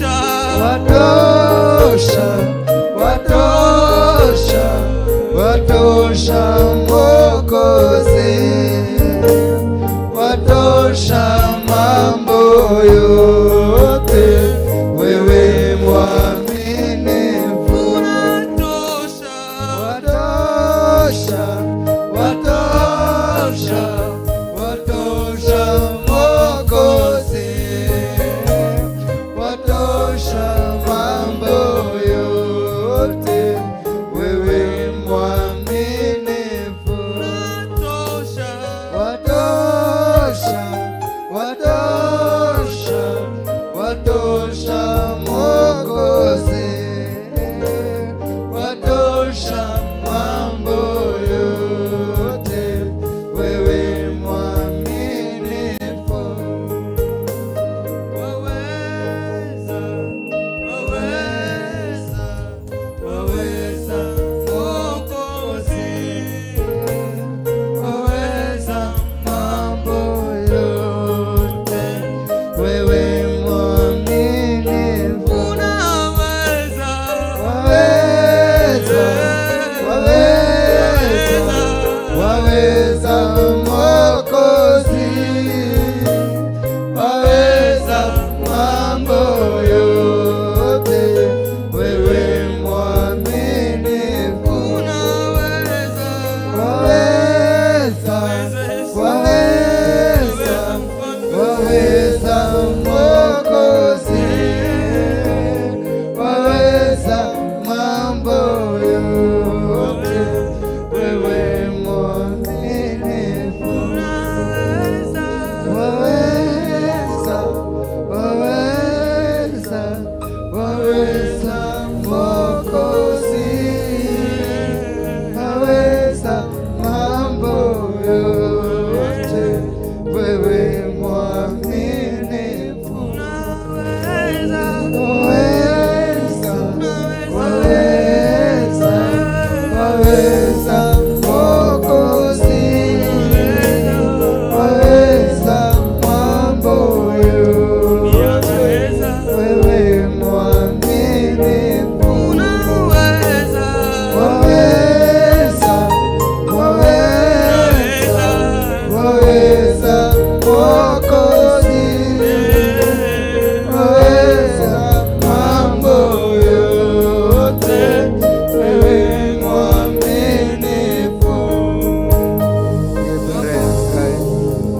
Waweza Mwokozi, waweza mambo yote, wewe mwaminifu. Unaweza. Waweza, waweza, waweza Mwokozi, waweza mambo yote, wewe mwaminifu. Unaweza. Waweza, waweza, waweza Mwokozi, waweza mambo yote, wewe mwaminifu. Unaweza. Waweza, waweza, waweza Mwokozi, waweza mambo yote, wewe mwaminifu. Unaweza. Waweza, waweza, waweza Mwokozi, waweza mambo yote, wewe mwaminifu.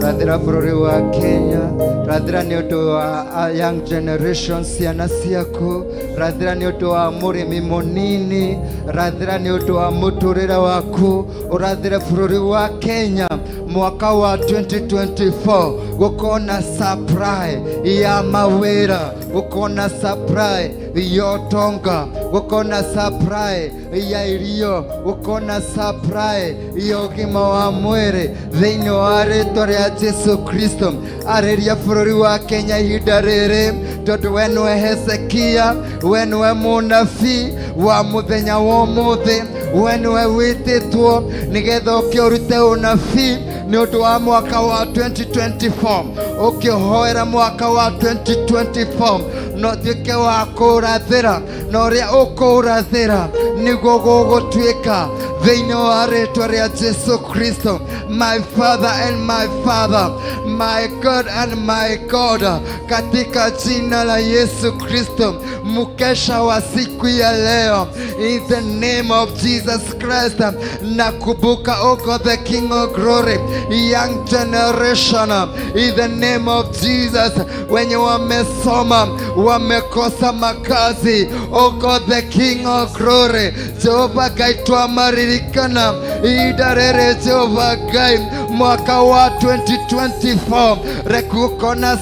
Rathira bũrũri wa Kenya, rathira nĩ ũndũ wa young generation, ciana ciaku, rathira nĩ ũndũ wa mũrĩmi mũnini, rathira nĩ ũndũ wa mũtũrĩre waku, ũrathire bũrũri wa Kenya mwaka wa 2024 gũkorwo na supply ya mawĩra, gũkorwo na supply ya ũtonga, gũkorwo na supply ya irio, gũkorwo na supply ya ũgima wa mwĩrĩ thĩinĩ wa rĩtwa rĩa Jesu Kristo. Arĩria bũrũri wa Kenya ihinda rĩrĩ, tondũ we nĩwe Hezekia, we nĩwe mũnabii wa mũthenya wa ũmũthĩ, we nĩwe wĩtĩtwo nĩgetha ũke ũrute ũnabii nĩ ũndũ wa mwaka wa 2024, ũkĩhoera mwaka wa 2024 no tuĩke wa kũũrathĩra, na ũrĩa ũkũũrathĩra nĩguo gũgũtuĩka thĩinĩ wa rĩtwa rĩa Jesu Kristo. My Father and my Father, my God and my God, katika jina la Yesu Kristo, mkesha wa siku ya leo, in the name of Jesus Christ, nakumbuka, oh God the King of Glory, young generation, in the name of Jesus, wenye wamesoma wamekosa makazi, oh God the King of Glory, Jehova Ngai, twamaririkana ihinda rĩrĩ, Jehova Ngai, mwaka wa 2024 reke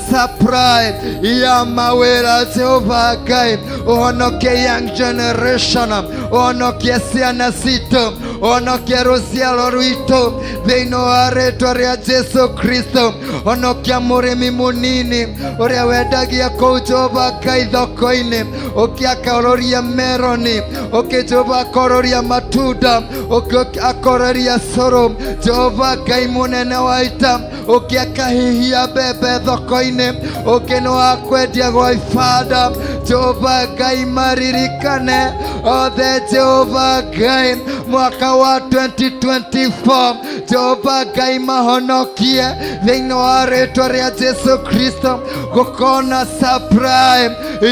supply ya mawĩra, Jehova Ngai, ũhonokie young generation, ũhonokie ciana citũ, ũhonokie rũciaro rwitũ thĩinĩ wa rĩtwa rĩa Jesu Kristo. Honokia mũrĩmi mũnini ũrĩa wendagia kũu, Jehova Ngai, thoko-inĩ, ũkĩ akororia meroni, ũkĩ Jehova akororia matunda, ũkĩ akororia cũrũ, Jehova Ngai mũnene wa ita, ũkĩ akahihia mbembe thoko-inĩ, ũkĩ nĩ wa kwendia gwa ibanda, Jehova Ngai, maririkane othe, Jehova Ngai, mwaka wa 2024, Jehova Ngai, mahonokie thĩinĩ wa rĩtwa rĩa Jesu Kristo, gũkona supply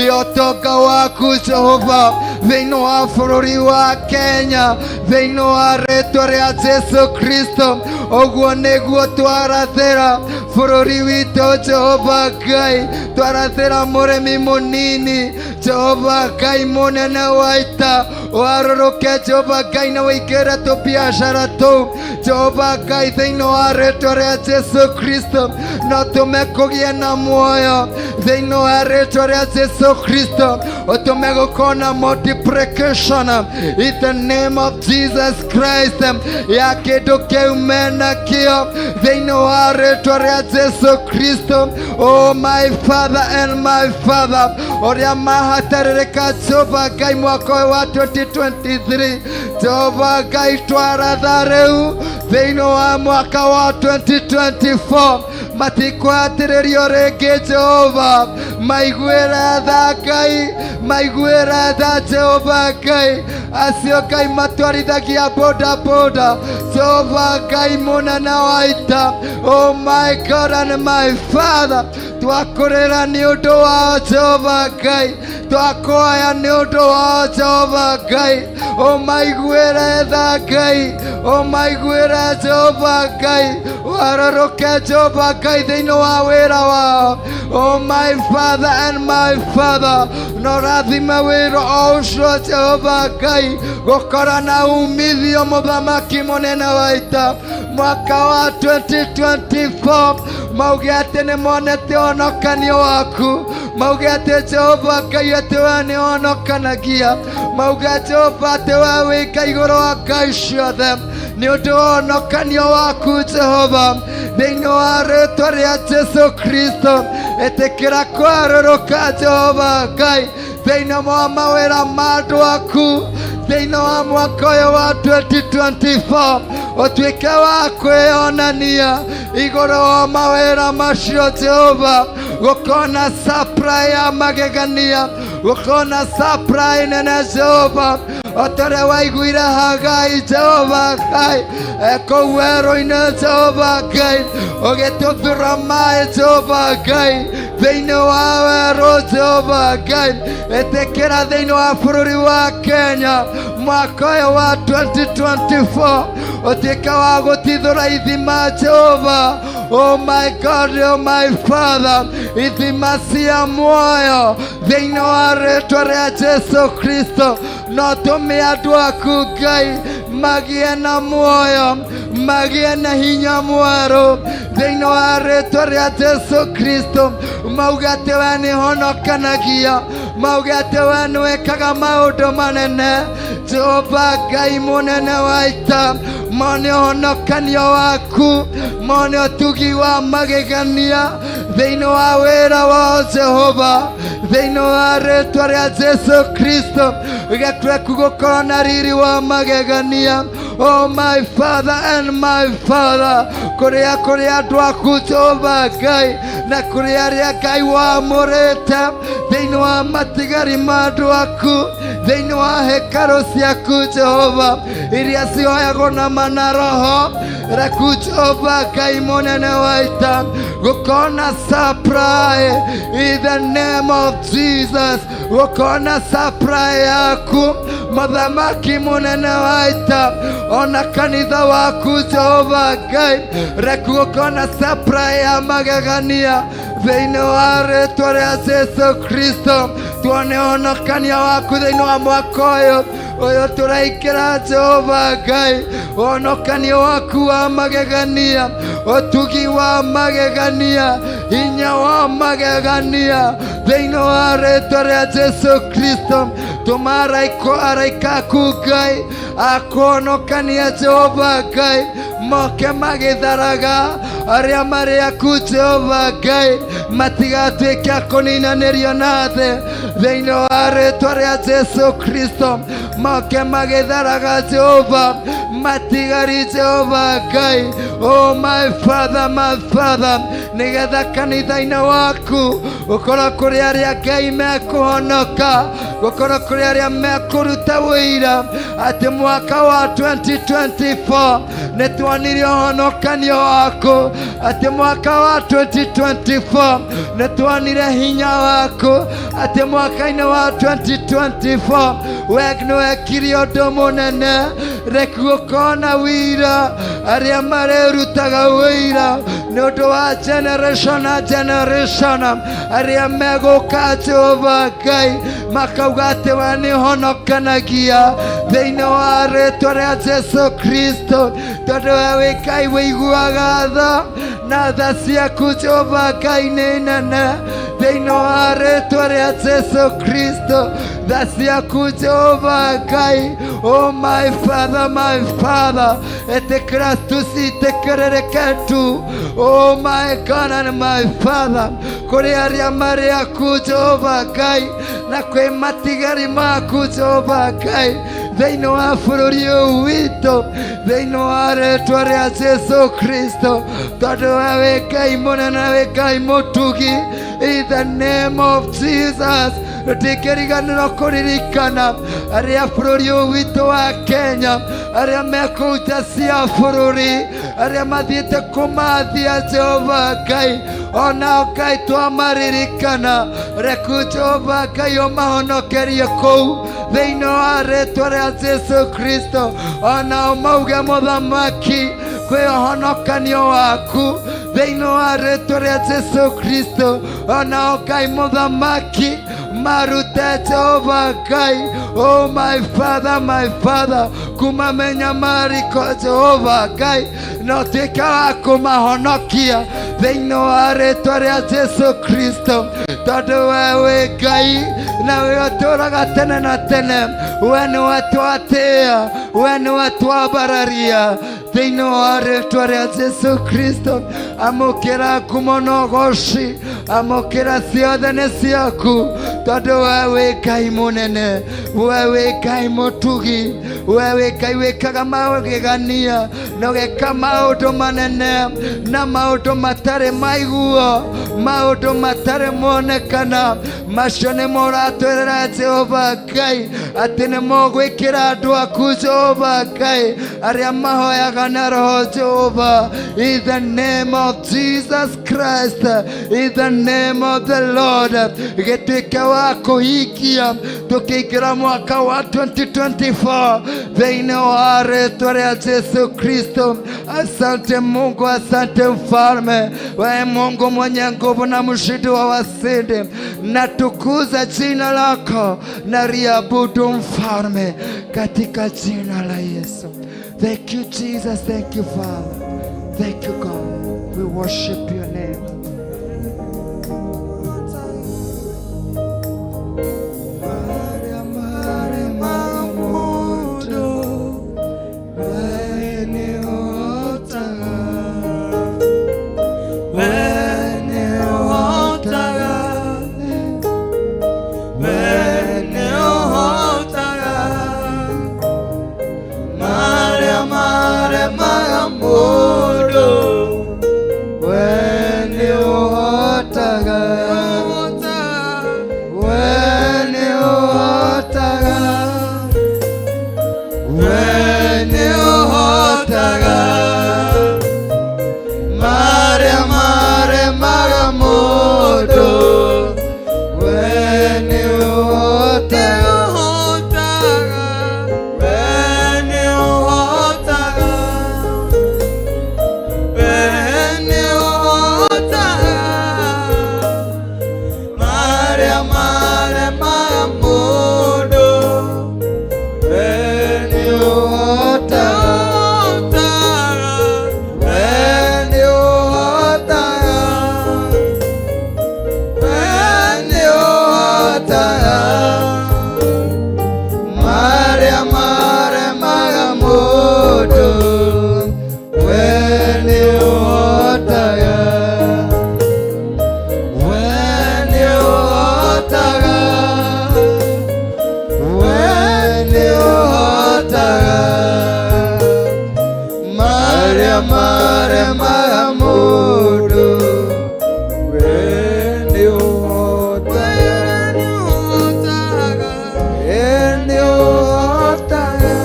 ya ũtonga waku, Jehova, thĩinĩ wa bũrũri wa Kenya thĩinĩ wa rĩtwa rĩa Jesu Kristo. Ũguo nĩguo twarathĩra bũrũri witũ, Jehova Ngai, twarathĩra mũrĩmi mũnini, Jehova Ngai mũnene wa ita, warũrũke, Jehova Ngai, na wĩingĩre tũbiacara tũu, Jehova Ngai, thĩinĩ wa rĩtwa rĩa Jesu Kristo, no tũme kũgĩe na muoyo thĩinĩ wa rĩtwa rĩa Jesu Kristo, ũtũme gũkorwo na multiplication in the name of Jesus Christ ya kĩndũ kĩu menakĩo thĩinĩ wa rĩtwa rĩa Jesu Kristo. Oh my Father and my Father, ũrĩa mahatarĩrĩka, Jehova Ngai, mwaka ũyũ wa 2023, Jehova Ngai, twaratha rĩu thĩinĩ wa mwaka wa 2024. Matikũhatĩrĩrio rĩngĩ Jehova. Maiguĩre tha Ngai, maiguĩre tha Jehova Ngai. Acio Ngai matwarithagia boda boda, Jehova Ngai mũnene wa ita. Oh my God and my Father, twakũrĩra nĩ ũndũ wao Jehova Ngai, twakũhoya nĩ ũndũ wao Jehova Ngai. Ũmaiguĩre tha Ngai, ũmaiguĩre Jehova Ngai, warũrũke Jehova Ngai thĩinĩ wa wĩra wao. Oh my Father and my Father, no rathime wĩra o ũcio Jehova Ngai, gũkora na umithio mũthamaki mũnene wa ita. Mwaka wa 2024 mauge atĩ nĩ monete ũhonokanio waku, mauge atĩ Jehova Ngai atĩ we nĩ ũhonokanagia, mauge Jehova atĩ we wĩ Ngai igũrũ wa ngai ciothe nĩ ũndũ wa ũhonokanio waku Jehova. Thĩinĩ wa rĩtwa rĩa Jesu Kristo, ĩtĩkĩra kwarũrũka Jehova Ngai thĩinĩ wa mawĩra ma andũ aku thĩinĩ wa mwaka ũyũ wa 2024, ũtuĩke wa kwĩyonania igũrũ wa mawĩra macio Jehova. Gũkona supply ya magegania, gũkona supply nene Jehova, o ta ũrĩa waiguire Hagai Jehova Ngai kũu werũ-inĩ Jehova Ngai, ũgĩtũthura maĩ Jehova Ngai thĩinĩ wa werũ Jehova Ngai. Ĩtĩkĩra thĩinĩ wa bũrũri wa Kenya mwaka ũyũ wa 2024 ũtuĩke wa gũtithũra ithima Jehova. Oh my God, oh my Father, ithima cia muoyo thĩinĩ wa rĩtwa rĩa Jesu Kristo. No tũme andũ aku Ngai magĩe na muoyo, magĩe na hinya mwerũ thĩinĩ wa rĩtwa rĩa Jesu Kristo. Mauge atĩ we nĩ honokanagia, mauge atĩ we nĩ wĩkaga maũndũ manene Jehova Ngai mũnene wa ita. Mone ũhonokanio waku, mone ũtugi wa magegania thĩinĩ wa wĩra wao Jehova, thĩinĩ wa rĩtwa rĩa Jesu Kristo. Gĩtweku gũkorwo na riri wa magegania. Oh my Father and my Father, kũrĩa kũrĩ andũ aku Jehova Ngai, na kũrĩ arĩa Ngai wamũrĩte thĩinĩ wa matigari ma andũ aku thĩinĩ wa hekarũ ciaku Jehova iria cioyagwo na mana roho reku Jehova Ngai mũnene wa ita gũkona supply in the name of Jesus, gũkona supply yaku mũthamaki mũnene wa ita, ona kanitha waku Jehova Ngai reku gũkona supply ya magegania thĩinĩ wa rĩtwa rĩa Jesu Kristo. Tuone ũhonokania waku thĩinĩ wa mwaka ũyũ ũyũ tũraingĩra Jehova Ngai, ũhonokanio waku wa magegania, ũtugi wa magegania, hinya wa magegania thĩinĩ wa rĩtwa rĩa Jesu Kristo. Tũma araika aku Ngai akũhonokania Jehova Ngai, moke magĩtharaga arĩa marĩ aku Jehova Ngai, matigatuĩke a kũninanĩrio na thĩ thĩinĩ wa rĩtwa rĩa Jesu Kristo. Moke magĩtharaga Jehova matigari Jehova Ngai. Oh my Father, my Father, nĩgetha kanitha-inĩ waku gũkorwo kũrĩ arĩa Ngai mekũhonoka, gũkorwo kũrĩ arĩa mekũruta wĩira atĩ mwaka wa 2024 nĩ tuonire ũhonokanio waku, atĩ mwaka wa 2024 nĩ tuonire hinya waku, atĩ mwaka-inĩ wa 2024 we nĩ wekire ũndũ mũnene. Reku gũkorwo na wĩira arĩa marĩrutaga wĩira nĩ ũndũ wa generation na generation arĩa megũka Jehova Ngai, makauga atĩ we nĩ ũhonokanagia thĩinĩ wa rĩtwa rĩa Jesu Kristo, tondũ we wĩ Ngai wĩiguaga tha, na tha ciaku Jehova Ngai nĩ nene thĩinĩ wa rĩtwa rĩa Jesu Kristo. Tha ciaku Jehova Ngai. Oh my Father, my Father, ĩtĩkĩra tucitĩkĩrĩrĩke tu. Oh my God and my Father, kũrĩ arĩa marĩ aku Jehova Ngai, na kwĩ matigari maku Jehova Ngai. Thĩinĩ wa bũrũri ũyũ witũ, thĩinĩ wa rĩtwa rĩa Jesu Kristo, tondũ we wĩ Ngai mũnene, wĩ Ngai mũtugi. In the name of Jesus, ndingĩriganĩrwo kũririkana arĩa bũrũri ũyũ witũ wa Kenya, arĩa mekũu nja cia bũrũri, arĩa mathiĩte kũmathia Jehova Ngai, onao Ngai twamaririkana, reku Jehova Ngai ũmahonokerie kũu thĩinĩ wa rĩtwa rĩa Jesu Kristo, onao mauge mũthamaki kwĩ ũhonokanio waku thĩinĩ wa rĩtwa rĩa Jesu Kristo, onao Ngai mũthamaki marute Jehova Ngai, oh my father, my father, kumamenya mariko Jehova Ngai, na ũtuĩke wa kũmahonokia thĩinĩ wa rĩtwa rĩa Jesu Kristo, tondũ we wĩ Ngai na wĩ ũtũũraga tene na tene, we nĩwe twatĩĩa, we nĩwe twambararia thĩinĩ wa rĩtwa rĩa Jesu Kristo. Amũkĩra ngumo na ũgoci, amũkĩra ciothe nĩ ciaku, tondũ we wĩ Ngai mũnene, we wĩ Ngai mũtugi, we wĩ Ngai wĩkaga magegania na ũgeka maũndũ manene na maũndũ matarĩ maiguo, maũndũ matarĩ monekana. Macio nĩmo ũratwĩrĩra Jehova Ngai atĩ nĩmo ũgwĩkĩra andũ aku Jehova Ngai arĩa mahoyaga na roho Jehova. In the name of Jesus Christ, in the name of the Lord, gĩtuĩke wa kũhingia tũkĩingĩra mwaka wa 2024 thĩinĩ wa rĩtwa rĩa Jesu Kristo. Asante Mungu, asante Mfalme, wewe Mungu mwenye nguvu na mshindi wa washindi, natukuza jina lako na liabudu Mfalme katika jina la Yesu. Thank you Jesus, thank you Father, thank you God. We worship your name. Marĩa marĩ maũndũ, we nĩũhotaga. We nĩũhotaga. We nĩũhotaga. Marĩa maremaga mũndũ, we nĩũhotaga. We nĩũhotaga. We nĩũhotaga. Marĩa maremaga mũndũ, we nĩũhotaga. We nĩũhotaga. We nĩũhotaga. Marĩa maremaga mũndũ, we nĩũhotaga. We nĩũhotaga. We nĩũhotaga. Marĩa maremaga mũndũ, we nĩũhotaga. We nĩũhotaga. We nĩũhotaga. Marĩa maremaga mũndũ, we nĩũhotaga. We nĩũhotaga.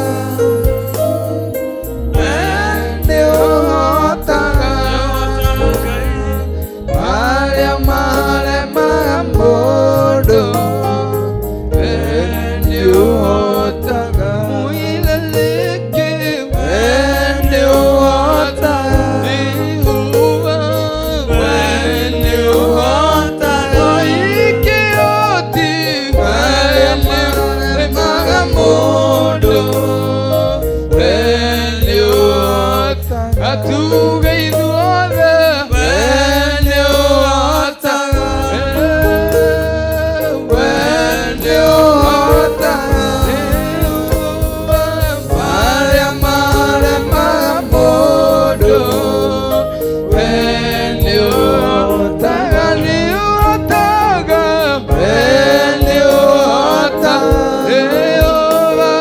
We nĩũhotaga. Marĩa maremaga mũndũ, we nĩũhotaga. We nĩũhotaga. We nĩũhotaga. Marĩa maremaga mũndũ, we nĩũhotaga. Atuge ithuothe. We nĩũhotaga. We nĩũhotaga. Marĩa maremaga mũndũ, we nĩũhotaga. Nĩũhotaga. We nĩũhotaga. Jehova.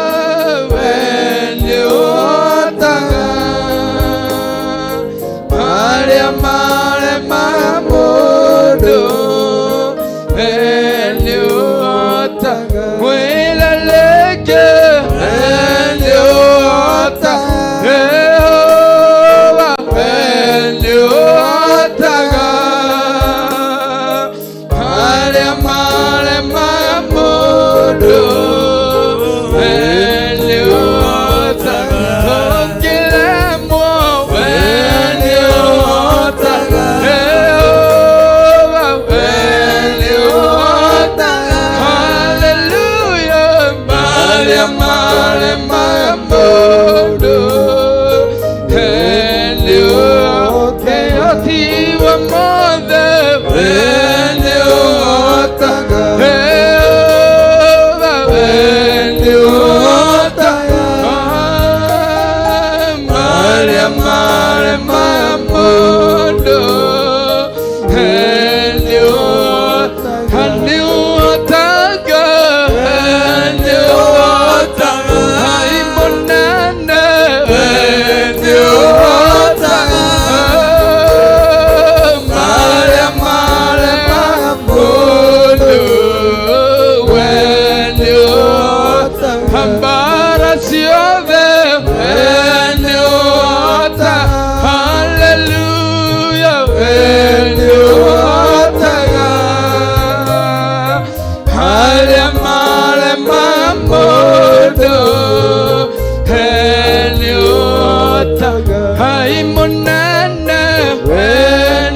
Nĩũhotaga. Ngai mũnene, we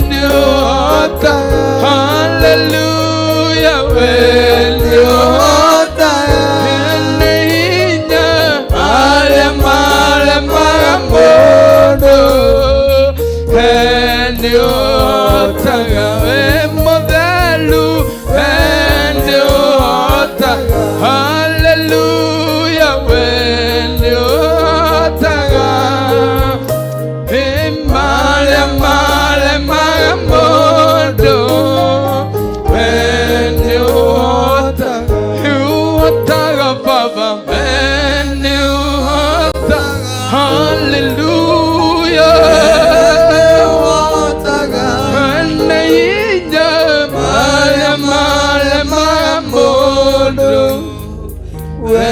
nĩũhotaga. Hallelujah, we nĩũhotaga. Nĩ hinya arĩa maremaga mũndũ. We nĩũhotaga, we mũtheru, we nĩũhotaga. Hallelujah, we nĩũhotaga. Marĩa maremaga mũndũ, we nĩũhotaga. Nĩũhotaga Baba, we nĩũhotaga. Hallelujah. Nĩ hinya marĩa maremaga mũndũ, we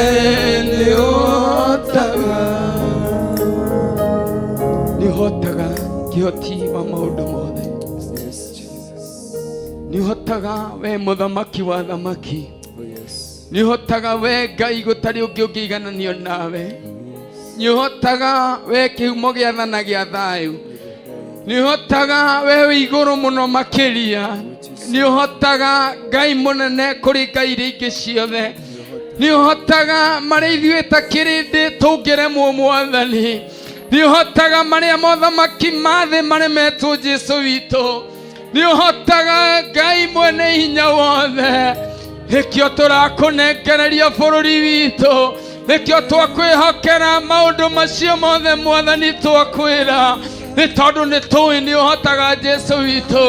nĩũhotaga. Nĩũhotaga kĩhoti wa maũndũ mothe. Nĩũhotaga we mũthamaki wa thamaki. Nĩũhotaga we Ngai gũtarĩ ũngĩ ũngĩigananio nawe. Nĩũhotaga we kĩhumo gĩa tha na gĩa thayũ. Nĩũhotaga we wĩ igũrũ mũno makĩria. Nĩũhotaga Ngai mũnene kũrĩ ngai iria ingĩ ciothe. Nĩũhotaga marĩa ithuĩ ta kĩrĩndĩ tũngĩremwo Mwathani. Nĩũhotaga marĩa mothamaki ma thĩ maremetwo Jesũ witũ. Nĩũhotaga Ngai mwene hinya wothe. Nĩkĩo tũrakũnengereria bũrũri witũ. Nĩkĩo twakwĩhokera maũndũ macio mothe Mwathani twakwĩra. Nĩ tondũ nĩ tũĩ nĩ ũhotaga Jesũ witũ.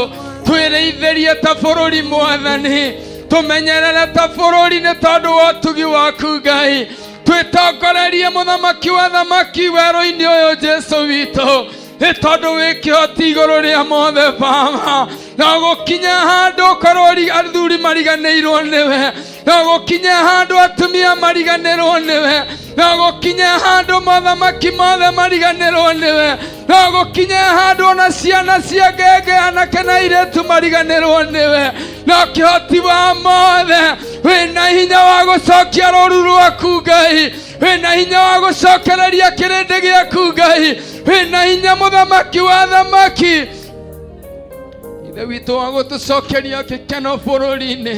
Twĩrĩithĩrie ta bũrũri Mwathani. Tũmenyerere ta bũrũri nĩ tondũ wa ũtugi waku Ngai. Twĩtongorerie mũthamaki wa thamaki werũ-inĩ ũyũ Jesũ witũ. Nĩ tondũ wĩ kĩhoti igũrũ rĩa mothe Baba. No gũkinya handũ ũkorwo athuri mariganĩirwo nĩwe. No gũkinya handũ atumia mariganĩrwo nĩwe. No gũkinya handũ mothamaki mothe mariganĩrwo nĩwe. No gũkinya handũ ona ciana cia ngenge anake na airĩtu mariganĩrwo nĩwe. No kĩhoti wa mothe wĩna hinya wa gũcokia rũru rwaku Ngai. Wĩna hinya wa gũcokereria kĩrĩndĩ gĩaku Ngai. Wĩna hinya mũthamaki wa thamaki. Ithe witũ wa gũtũcokeria gĩkeno bũrũri-inĩ,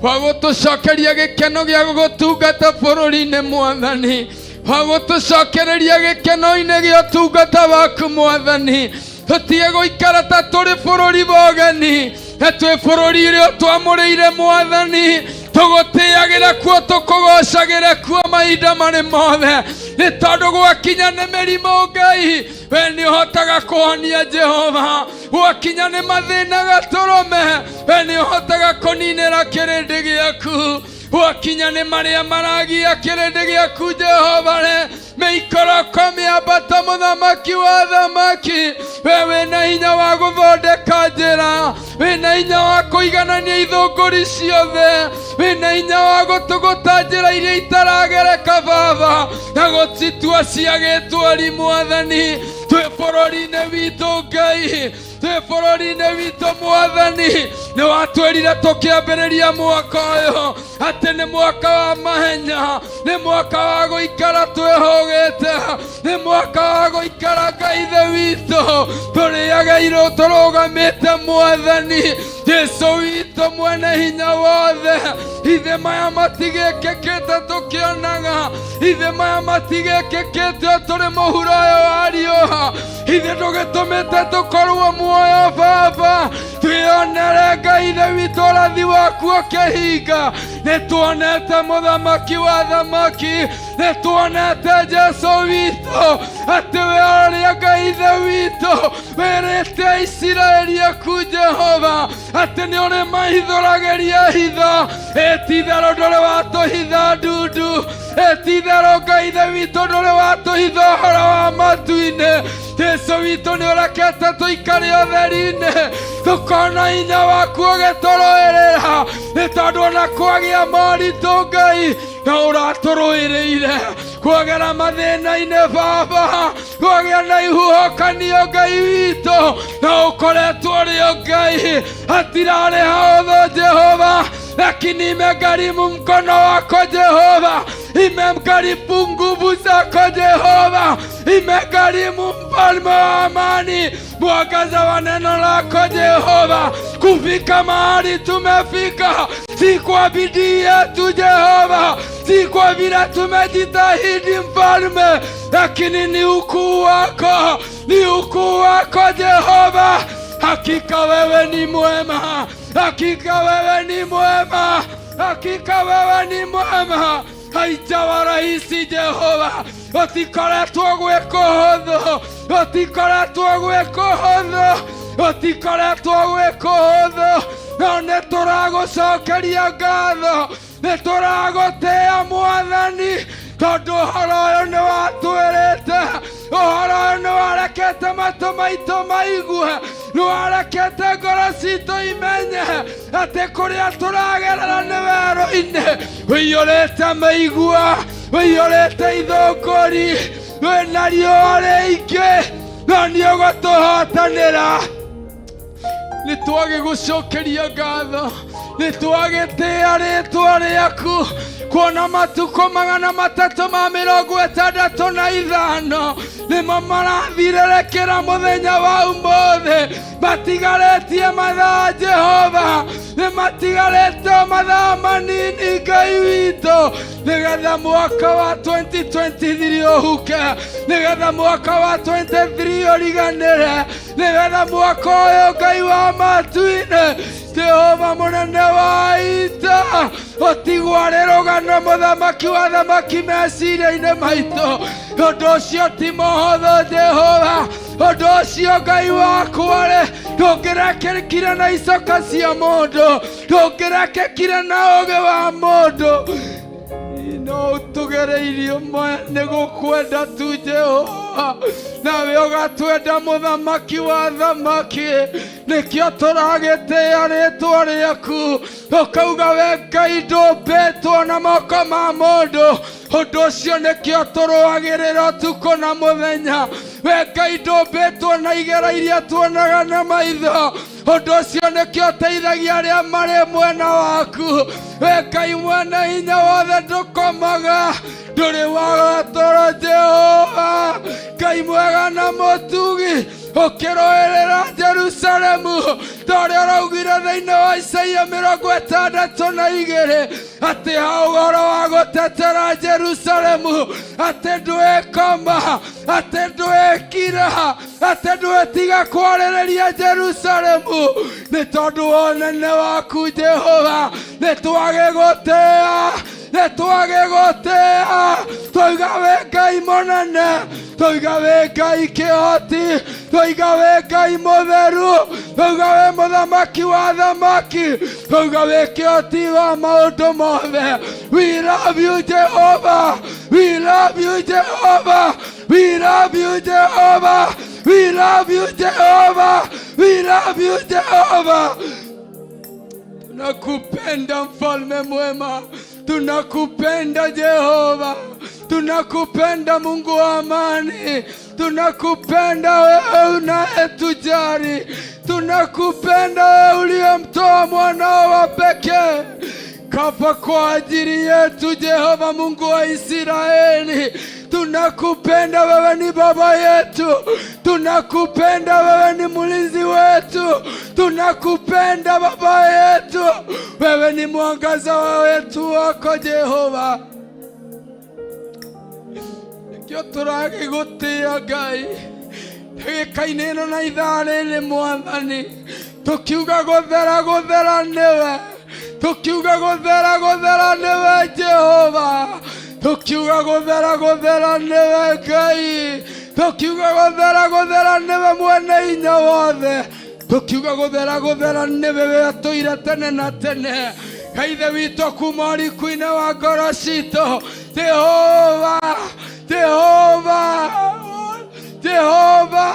wa gũtũcokeria gĩkeno gĩa gũgũtungata bũrũri-inĩ Mwathani, wa gũtũcokereria gĩkeno-inĩ gĩa ũtungata waku Mwathani. Tũtige gũikara ta tũrĩ bũrũri wa ũgeni, na twĩ bũrũri ũrĩa ũtwamũrĩire Mwathani. Tũgũtĩagĩra kuo, tũkũgocagĩra kuo mahinda marĩ mothe, nĩ tondũ gwakinya nĩ mĩrimũ Ngai, we nĩ ũhotaga kũhonia Jehova. Gwakinya nĩ mathĩna gatũrũme, we nĩ ũhotaga kũninĩra kĩrĩndĩ gĩaku. Gwakinya nĩ marĩa maragia kĩrĩndĩ gĩaku Jehova re mĩikoroko mĩambata mũthamaki wa thamaki, we wĩna hinya wa gũthondeka njĩra, wĩna hinya wa kũiganania ithũngũri ciothe, wĩna hinya wa gũtũgũta njĩra iria itaragereka Baba, na gũcitua ciagĩtwo Mwathani. Twĩ bũrũri-inĩ witũ Ngai, twĩ bũrũri-inĩ witũ Mwathani, nĩ watwĩrire tũkĩambĩrĩria mwaka ũyũ atĩ nĩ mwaka wa mahenya, nĩ mwaka wa gũikara twĩhũgĩte, nĩ mwaka wa gũikara Ngai ithe witũ tũrĩage irio tũrũgamĩte Mwathani. Jesũ witũ mwene hinya wothe, ithe maya matigĩkĩkĩte tũkĩonaga, ithe maya matigĩkĩkĩte tũrĩ mũhuro ũyũ wa riũa, ithe ndũgĩtũmĩte tũkorwo muoyo Baba, twĩonere Ngai ithe witũ ũrathi waku ũkĩhinga. Nĩ tuonete mũthamaki wa thamaki, nĩ tuonete Jesũ witũ atĩ we ũrĩa Ngai ithe witũ wĩrĩte Isiraeli aku Jehova atĩ nĩ ũrĩ mahithũragĩria hitho. Ĩ ti-itherũ ndũrĩ watũhitha ndundu, ĩ ti-itherũ Ngai ithe witũ ndũrĩ watũhitha ũhoro wa matu-inĩ. Jesũ witũ nĩ ũrekete tũikare ũtheri-inĩ, tũkona hinya waku ũgĩtũrũĩrĩra, nĩ tondũ ona kwagĩa moritũ Ngai no ũratũrũĩrĩire. Kwagera mathĩna-inĩ Baba, kwagĩa na ihuhũkanio Ngai witũ no ũkoretwo ũrĩ o Ngai, hatirarĩ ha ũthũ Jehova. lakini imegharimu mkono wako Jehova, imegharimu nguvu zako Jehova, imegharimu mfalme wa amani, mwangaza wa neno lako Jehova, kufika mahali tumefika, si kwa bidii yetu Jehova, si kwa vile tumejitahidi mfalme, lakini ni ukuu wako, ni ukuu wako Jehova. Hakika wewe ni mwema, hakika wewe ni mwema, hakika wewe ni mwema. Haijawa rahisi Jehova, gũtikoretwo gwĩ kũhũthũ, gũtikoretwo gwĩ kũhũthũ, gũtikoretwo gwĩ kũhũthũ, no nĩ tũragũcokeria ngatho, nĩ tũragũtĩĩa Mwathani, tondũ ũhoro ũyũ nĩ watwĩrĩte, ũhoro ũyũ nĩ warekete matũ maitũ maigue, nĩ warekete ngoro citũ imenye atĩ kũrĩa tũragerera nĩ werũ-inĩ ũiyũrĩte mĩigua, ũiyũrĩte ithũngũri, wĩna riũa rĩingĩ, no nĩ ũgũtũhotanĩra. Nĩ twagĩgũcokeria ngatho, nĩ twagĩtĩĩa rĩtwa rĩaku, kuona matukũ 365 nĩmo marathirĩrĩkĩra mũthenya wa ũmũthĩ, matigarĩtie mathaa Jehova, nĩ matigarĩte mathaa manini Ngai witũ, nĩgetha mwaka wa 2023 ũhuke, nĩgetha mwaka wa 23 ũriganĩre, nĩgetha mwaka ũyũ Ngai wa matu-inĩ, Jehova mũnene wa ita, ũtigwo arĩ rũgano mũthamaki wa thamaki meciria-inĩ maitũ. Ũndũ ũcio ti mũhũthũ Jehova, ũndũ ũcio Ngai wakwa rĩ, ndũngĩrekĩkire na icoka cia mũndũ, ndũngĩrekĩkire na ũũgĩ wa mũndũ, no ũtũgereirio nĩ gũkwenda tu Jehova, nawe ũgatwenda mũthamaki wa thamaki, nĩkĩo tũragĩtĩĩa rĩtwa rĩaku, ũkauga we Ngai ndũmbĩtwo na moko ma mũndũ, ũndũ ũcio nĩkĩo tũrũagĩrĩra ũtukũ na mũthenya. We Ngai ndũmbĩtwo na igera iria tuonaga na maitho, ũndũ ũcio nĩkĩo ũteithagia arĩa marĩ mwena waku. We Ngai mwene hinya wothe ndũkomaga, ndũrĩ waga toro Jehova, Ngai mwega na mũtugi, ũkĩrũĩrĩra Jerusalemu ta ũrĩa ũraugire thĩinĩ wa Isaia 62 atĩ ha ũhoro wa gũtetera Jerusalemu, atĩ ndwĩkoma, atĩ ndwĩkira, atĩ ndwĩtiga kwarĩrĩria Jerusalemu, nĩ tondũ wa ũnene waku Jehova, nĩ twagĩgũtĩĩa, nĩ twagĩgũtĩĩa, twauga wĩ Ngai mũnene, twauga wĩ Ngai kĩhoti, twauga wĩ Ngai mũtheru, twauga wĩ mũthamaki wa thamaki, twauga wĩ kĩhoti wa maũndũ mothe. We love you Jehovah, we love you Jehovah, we love you Jehovah, we love you Jehovah, we love you Jehovah. Tunakupenda mfalme mwema, tunakupenda Jehova, tunakupenda Mungu wa amani, tunakupenda wewe unayetujali, tunakupenda wewe uliyemtoa mwanao wa pekee kafa kwa ajili yetu, Jehova Mungu wa Israeli. Tunakupenda wewe ni baba yetu, tunakupenda wewe ni mlinzi wetu, tunakupenda baba yetu, wewe ni mwangaza wetu wako Jehova. Nikio turagigutia Ngai ndagĩka-inĩ ĩno na ithaa rĩrĩ Mwathani, tũkiuga gũthera gũthera nĩwe, tũkiuga gũthera gũthera nĩwe Jehova, tũkiuga gũthera gũthera nĩwe Ngai, tũkiuga gũthera gũthera nĩwe mwene hinya wothe, tũkiuga gũthera gũthera nĩwe wetũire tene na tene. Ngai Ithe witũ kuma ũriku-inĩ wa ngoro citũ, Jehova, Jehova, Jehova,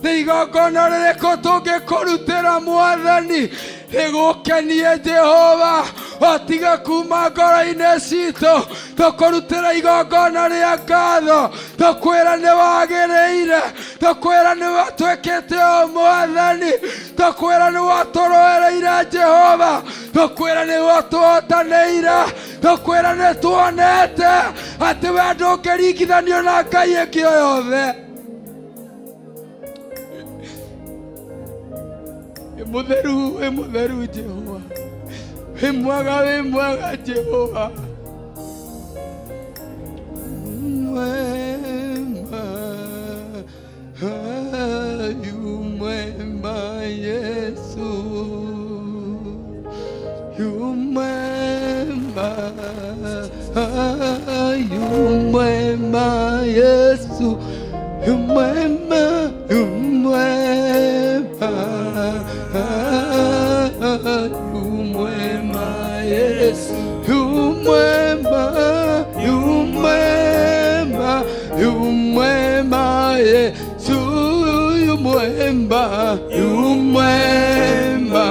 nĩ igongona rĩrĩkũ tũngĩkũrutĩra Mwathani rĩgũkenie Jehova? O tiga kuma ngoro-inĩ citũ tũkũrutĩra igongona rĩa ngatho, tũkwĩra nĩ wagĩrĩire, tũkwĩra nĩ watwĩkĩte o mwathani, tũkwĩra nĩ watũrũĩrĩire Jehova, tũkwĩra nĩ watũhotanĩire, tũkwĩra nĩ tuonete atĩ we ndũngĩringithanio na ngai ĩngĩ o yothe. Wĩ mũtheru, wĩ mũtheru Jehova, wĩ mwega, wĩ mwega Jehova. Mwema, yu mwema Yesu, yu mwema, yu mwema Yesu, yu mwema, yu mwema, yu mwema Yesu, yu mwema, yu mwema, yu mwema Yesu, yu mwema, yu mwema,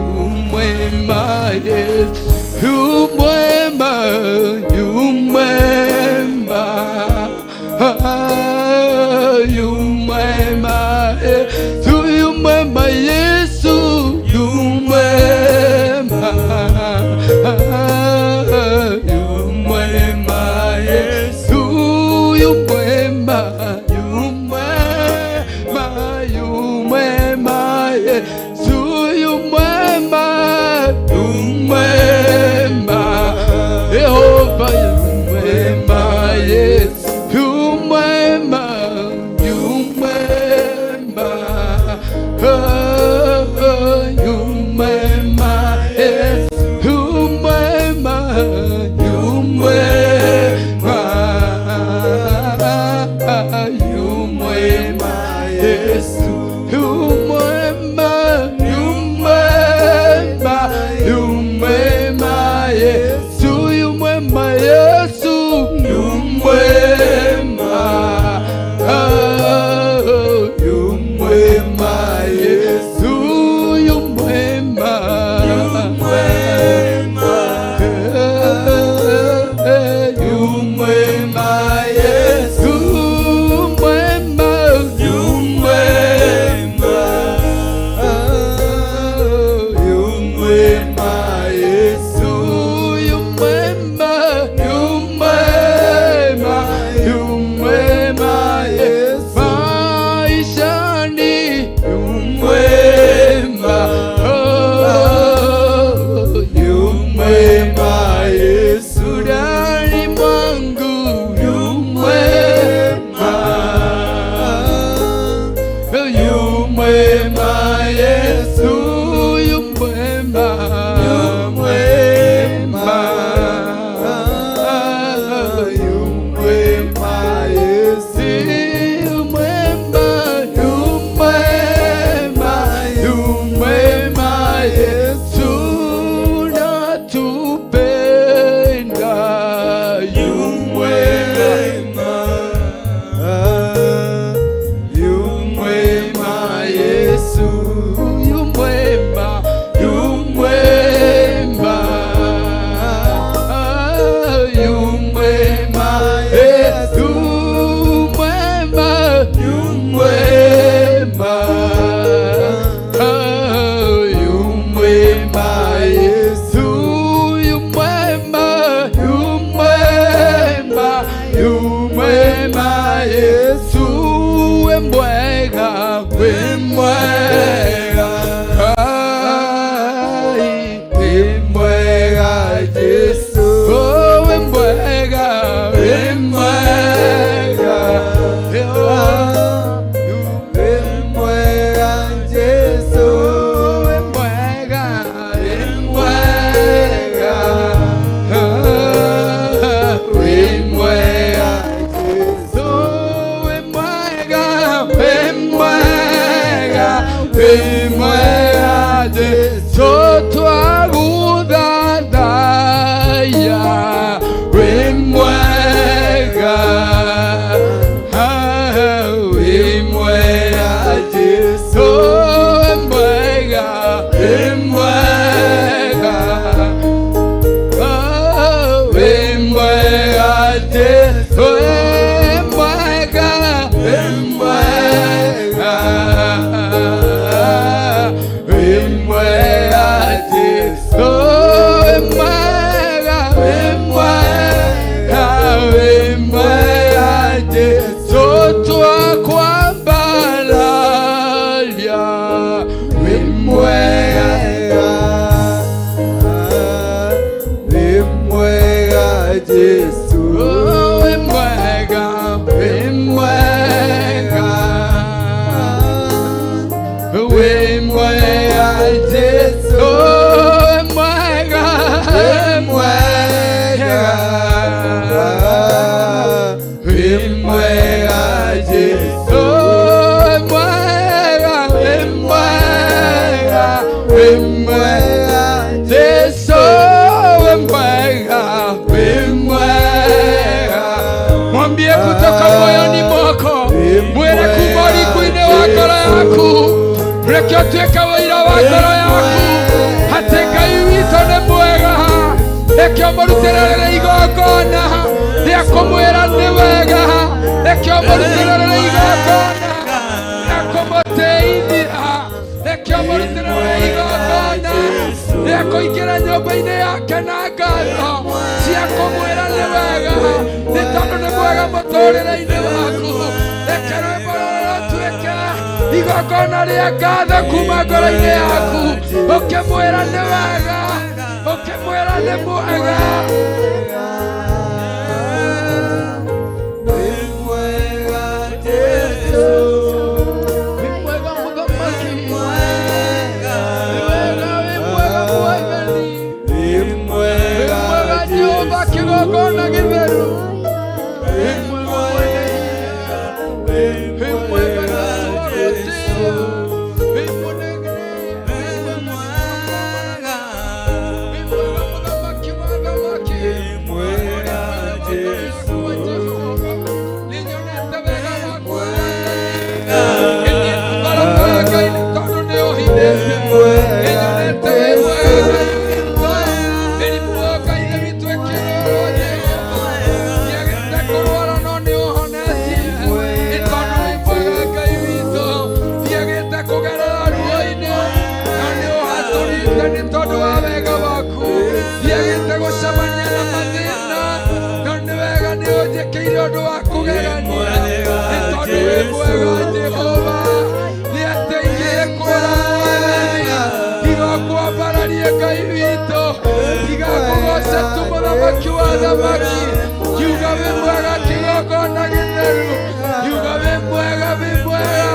yu mwema Yesu, yu mwema, yu mwema, yu mwema Yesu, yu mwema Yesu, yu mwema, yu mwema Yesu, yu mwema, yu mwema, yu mwema Yesu, yu mwema, yu mwema Yehova, yu mwema Yesu, yu mwema, yu mwema, yu mwema Yesu, yu mwema, yu mwema, yu mwema Yesu, yu mwema, yu mwema, yu mwema Yesu, yu mwema Yesu, yu mwema, yu mwema Yesu, yu mwema, yu mwema, yu mwema Yesu, mwema, yu mwema, yu mwema Yesu, yu mwema, yu mwema, yu mwema Yesu, maishani yu mwema, oh, yu mwema Yesu, ndani mwangu yu mwema, yu mwema Yesu, yu mwema, yu mwema, yu mwema Yesu, yu mwema, yu mwema, yu mwema Yesu, natupenda, yu mwema, yu mwema Yesu, yu mwema, yu mwema, yu mwema Yesu, mwema, yu mwema, yu mwema Yesu, yu mwema, yu mwema, yu mwema Yesu, we mwega, we mwega, ai, we mwega Yesu, oh, we mwega, we mwega, We mwega Jesu, we mwega, we mwega, we mwega. Mwambie kutoka moyoni mwako, mwĩre kuma ũriku-inĩ wa ngoro yaku, reke ũtuĩke wũira wa ngoro yaku atĩ Ngai witũ nĩ mwega. Reke ũmũrutĩre rĩrĩ igongona rĩa kũmwĩra nĩ wega. Reke ũmũrutĩre rĩrĩ igongona rĩa kũmũtĩithia. Reke ũmũrutĩre rĩrĩ igongona rĩa kũingĩra nyũmba-inĩ yake na ngatho cia kũmwĩra nĩ wega, nĩ tondũ nĩ mwega mũtũrĩre-inĩ waku. Reke rwĩmbo rũrũ rũtuĩke igongona rĩa ngatho kuma ngoro-inĩ yaku, ũkĩmwĩra nĩ wega, ũkĩmwĩra nĩ mwega. Wĩ mwega mũthamaki, nĩ wega, wĩ mwega mwathani, wĩ mwega Jehova kĩgongona gĩtheru, wĩ mwega mwene hinya, wĩ mwega Jesũ wa gũtĩĩa, wĩ mũnene, wĩ mwega mũthamaki wa athamaki, ũrĩ mwega wa Jehova, nĩnyonete wega waku Mwathani. Barabara Ngai nĩ tondũ nĩ ũhithĩte, nĩnyonete wĩ mwega Ngai witũ, mĩrimũ Ngai nĩ witũ ĩkĩrorwo Jehova, ndiagĩte kũrwara no nĩ ũhonetie, nĩ tondũ wĩ mwega Ngai witũ, ndiagĩte kũgerera ruo-inĩ no nĩ ũhatũrĩte nĩ tondũ wa wega waku, ndiagĩte gũcemania na mathĩna no nĩ wega nĩ ũnjĩkĩire ũndũ wa kũgegania, nĩ tondũ wĩ mwega Jehova. Nĩ atĩ ingĩkwĩra Mwathani, tigakwambararie Ngai witũ, tigakũgoca tu mũthamaki wa athamaki, kiuga wĩ mwega kĩgongona gĩtheru, kiuga wĩ mwega, wĩ mwega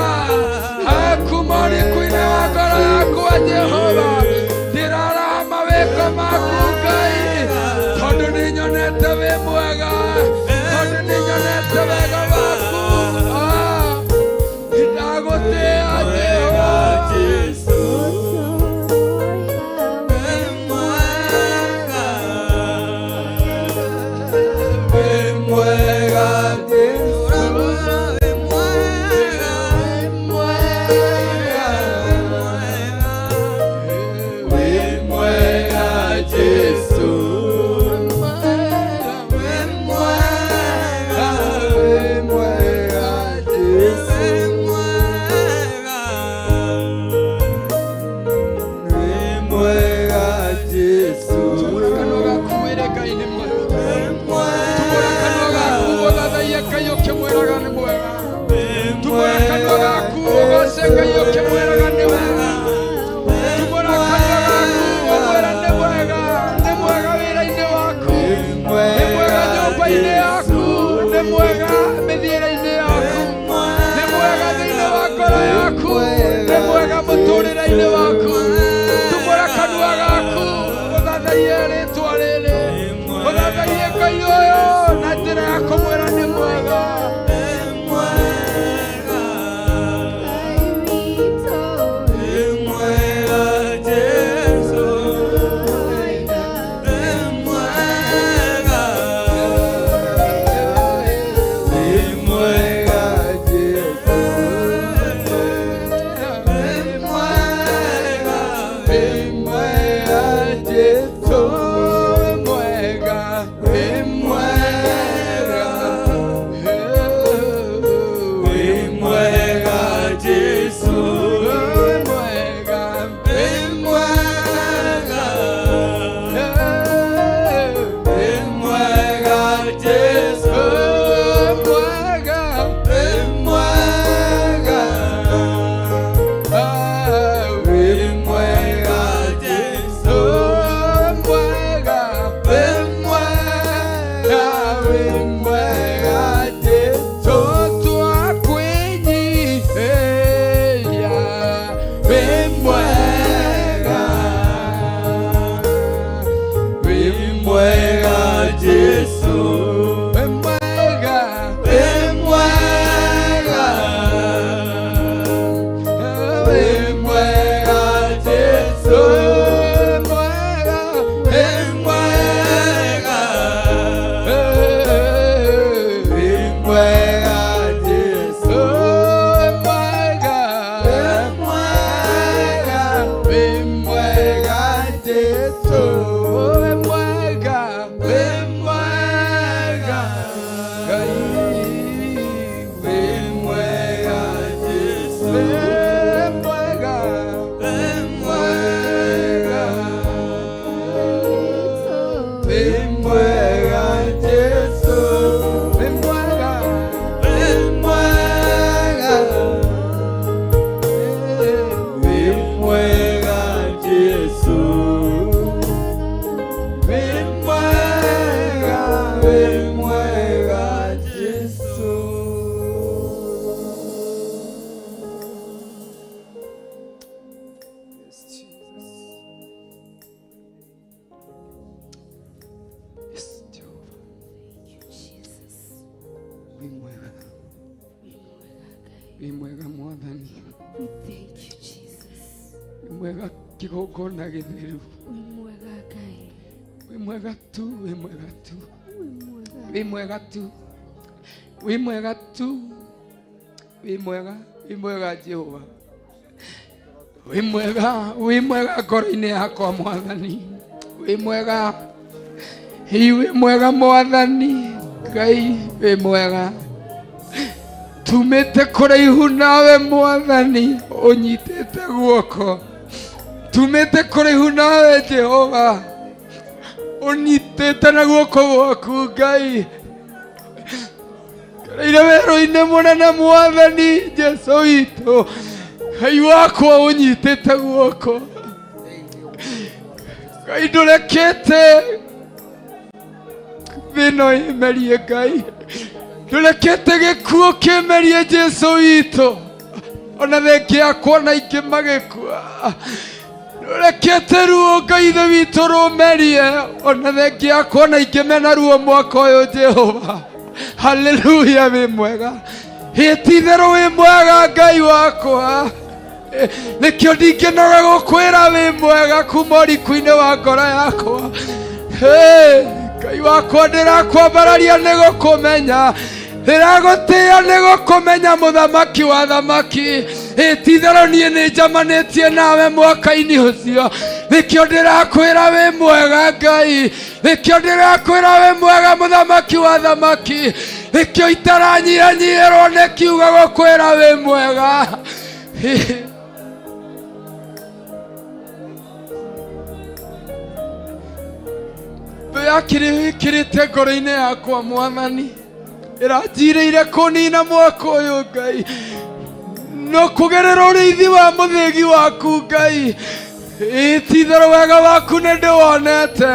hakuma ũriku-inĩ wa ngoro yakwa Jehova, ndĩraraha mawĩko maku Ngai, tondũ nĩnyonete wĩ mwega, tondũ nĩnyonete wega waku. Ah, ndagũtĩĩa Jehova. Tumũra kanua gaku wĩre Ngai nĩ mwega. Tumũra kanua gaku ũthathaiye Ngai ũkĩmwĩraga nĩ mwega. Tumũra kanua gaku ũgoce Ngai ũkĩmwĩraga nĩ wega. Tumũra kanua gaku ũmwĩre nĩ mwega, nĩ mwega wĩra-inĩ waku, nĩ mwega nyũmba-inĩ yaku, nĩ mwega mĩthiĩre-inĩ yaku, nĩ mwega thĩinĩ wa ngoro yaku, nĩ mwega mũtũrĩre-inĩ waku. Tumũra kanua gaku ũthathaiye rĩtwa rĩrĩ, ũthathaiye Ngai ũyũ na njĩra ya kũmwĩra nĩ mwega. Wĩ mwega Mwathani. We thank you, Jesus. Wĩ mwega kĩgongona gĩtheru. Wĩ mwega Ngai. Wĩ mwega tu, wĩ mwega tu. Wĩ mwega. Wĩ mwega tu. Wĩ mwega tu. Wĩ mwega, wĩ mwega Jehova. Wĩ mwega, wĩ mwega ngoro-inĩ yakwa Mwathani. Wĩ mwega. Ĩ wĩ mwega Mwathani. Ngai wĩ mwega. Tumĩte kũraihu nawe Mwathani, ũnyitĩte guoko. Tumĩte kũraihu nawe Jehova, ũnyitĩte na guoko gwaku Ngai. Ngereire werũ-inĩ mũnene Mwathani Jesu witũ, Ngai wakwa ũnyitĩte guoko. Ngai ndũrekete thĩ ĩno ĩmerie Ngai, ndũrekete gĩkuũ kĩmerie Jesu witũ, ona thengia yakwa na ingĩ magĩkua. Ndũrekete ruo Ngai ithe witũ rũmerie, ona thengia yakwa na ingĩ mena ruo mwaka ũyũ Jehova. Haleluya, wĩ mwega. Ĩ ti itherũ wĩ mwega Ngai wakwa. Nĩkĩo ndingĩnoga gũkwĩra wĩ mwega kuma ũriku-inĩ wa ngoro yakwa. Hey, Ngai wakwa ndĩrakwambararia nĩ gũkũmenya, ndĩragũtĩĩa nĩ gũkũmenya mũthamaki wa thamaki. Ĩ ti itherũ niĩ nĩ njamanĩtie nawe mwaka-inĩ ũcio, nĩkĩo ndĩrakwĩra wĩ mwega Ngai, nĩkĩo ndĩrakwĩra wĩ mwega mũthamaki wa thamaki, nĩkĩo itaranyihanyihĩrwo nĩ kiugo gũkwĩra wĩ mwega. Thũ yakĩrĩkĩrĩte ngoro-inĩ yakwa Mwathani, ĩranjirĩire kũnina mwaka ũyũ Ngai, no kũgerera ũrĩithi wa mũthĩgi waku Ngai, ĩ ti itherũ wega waku nĩ ndĩwonete.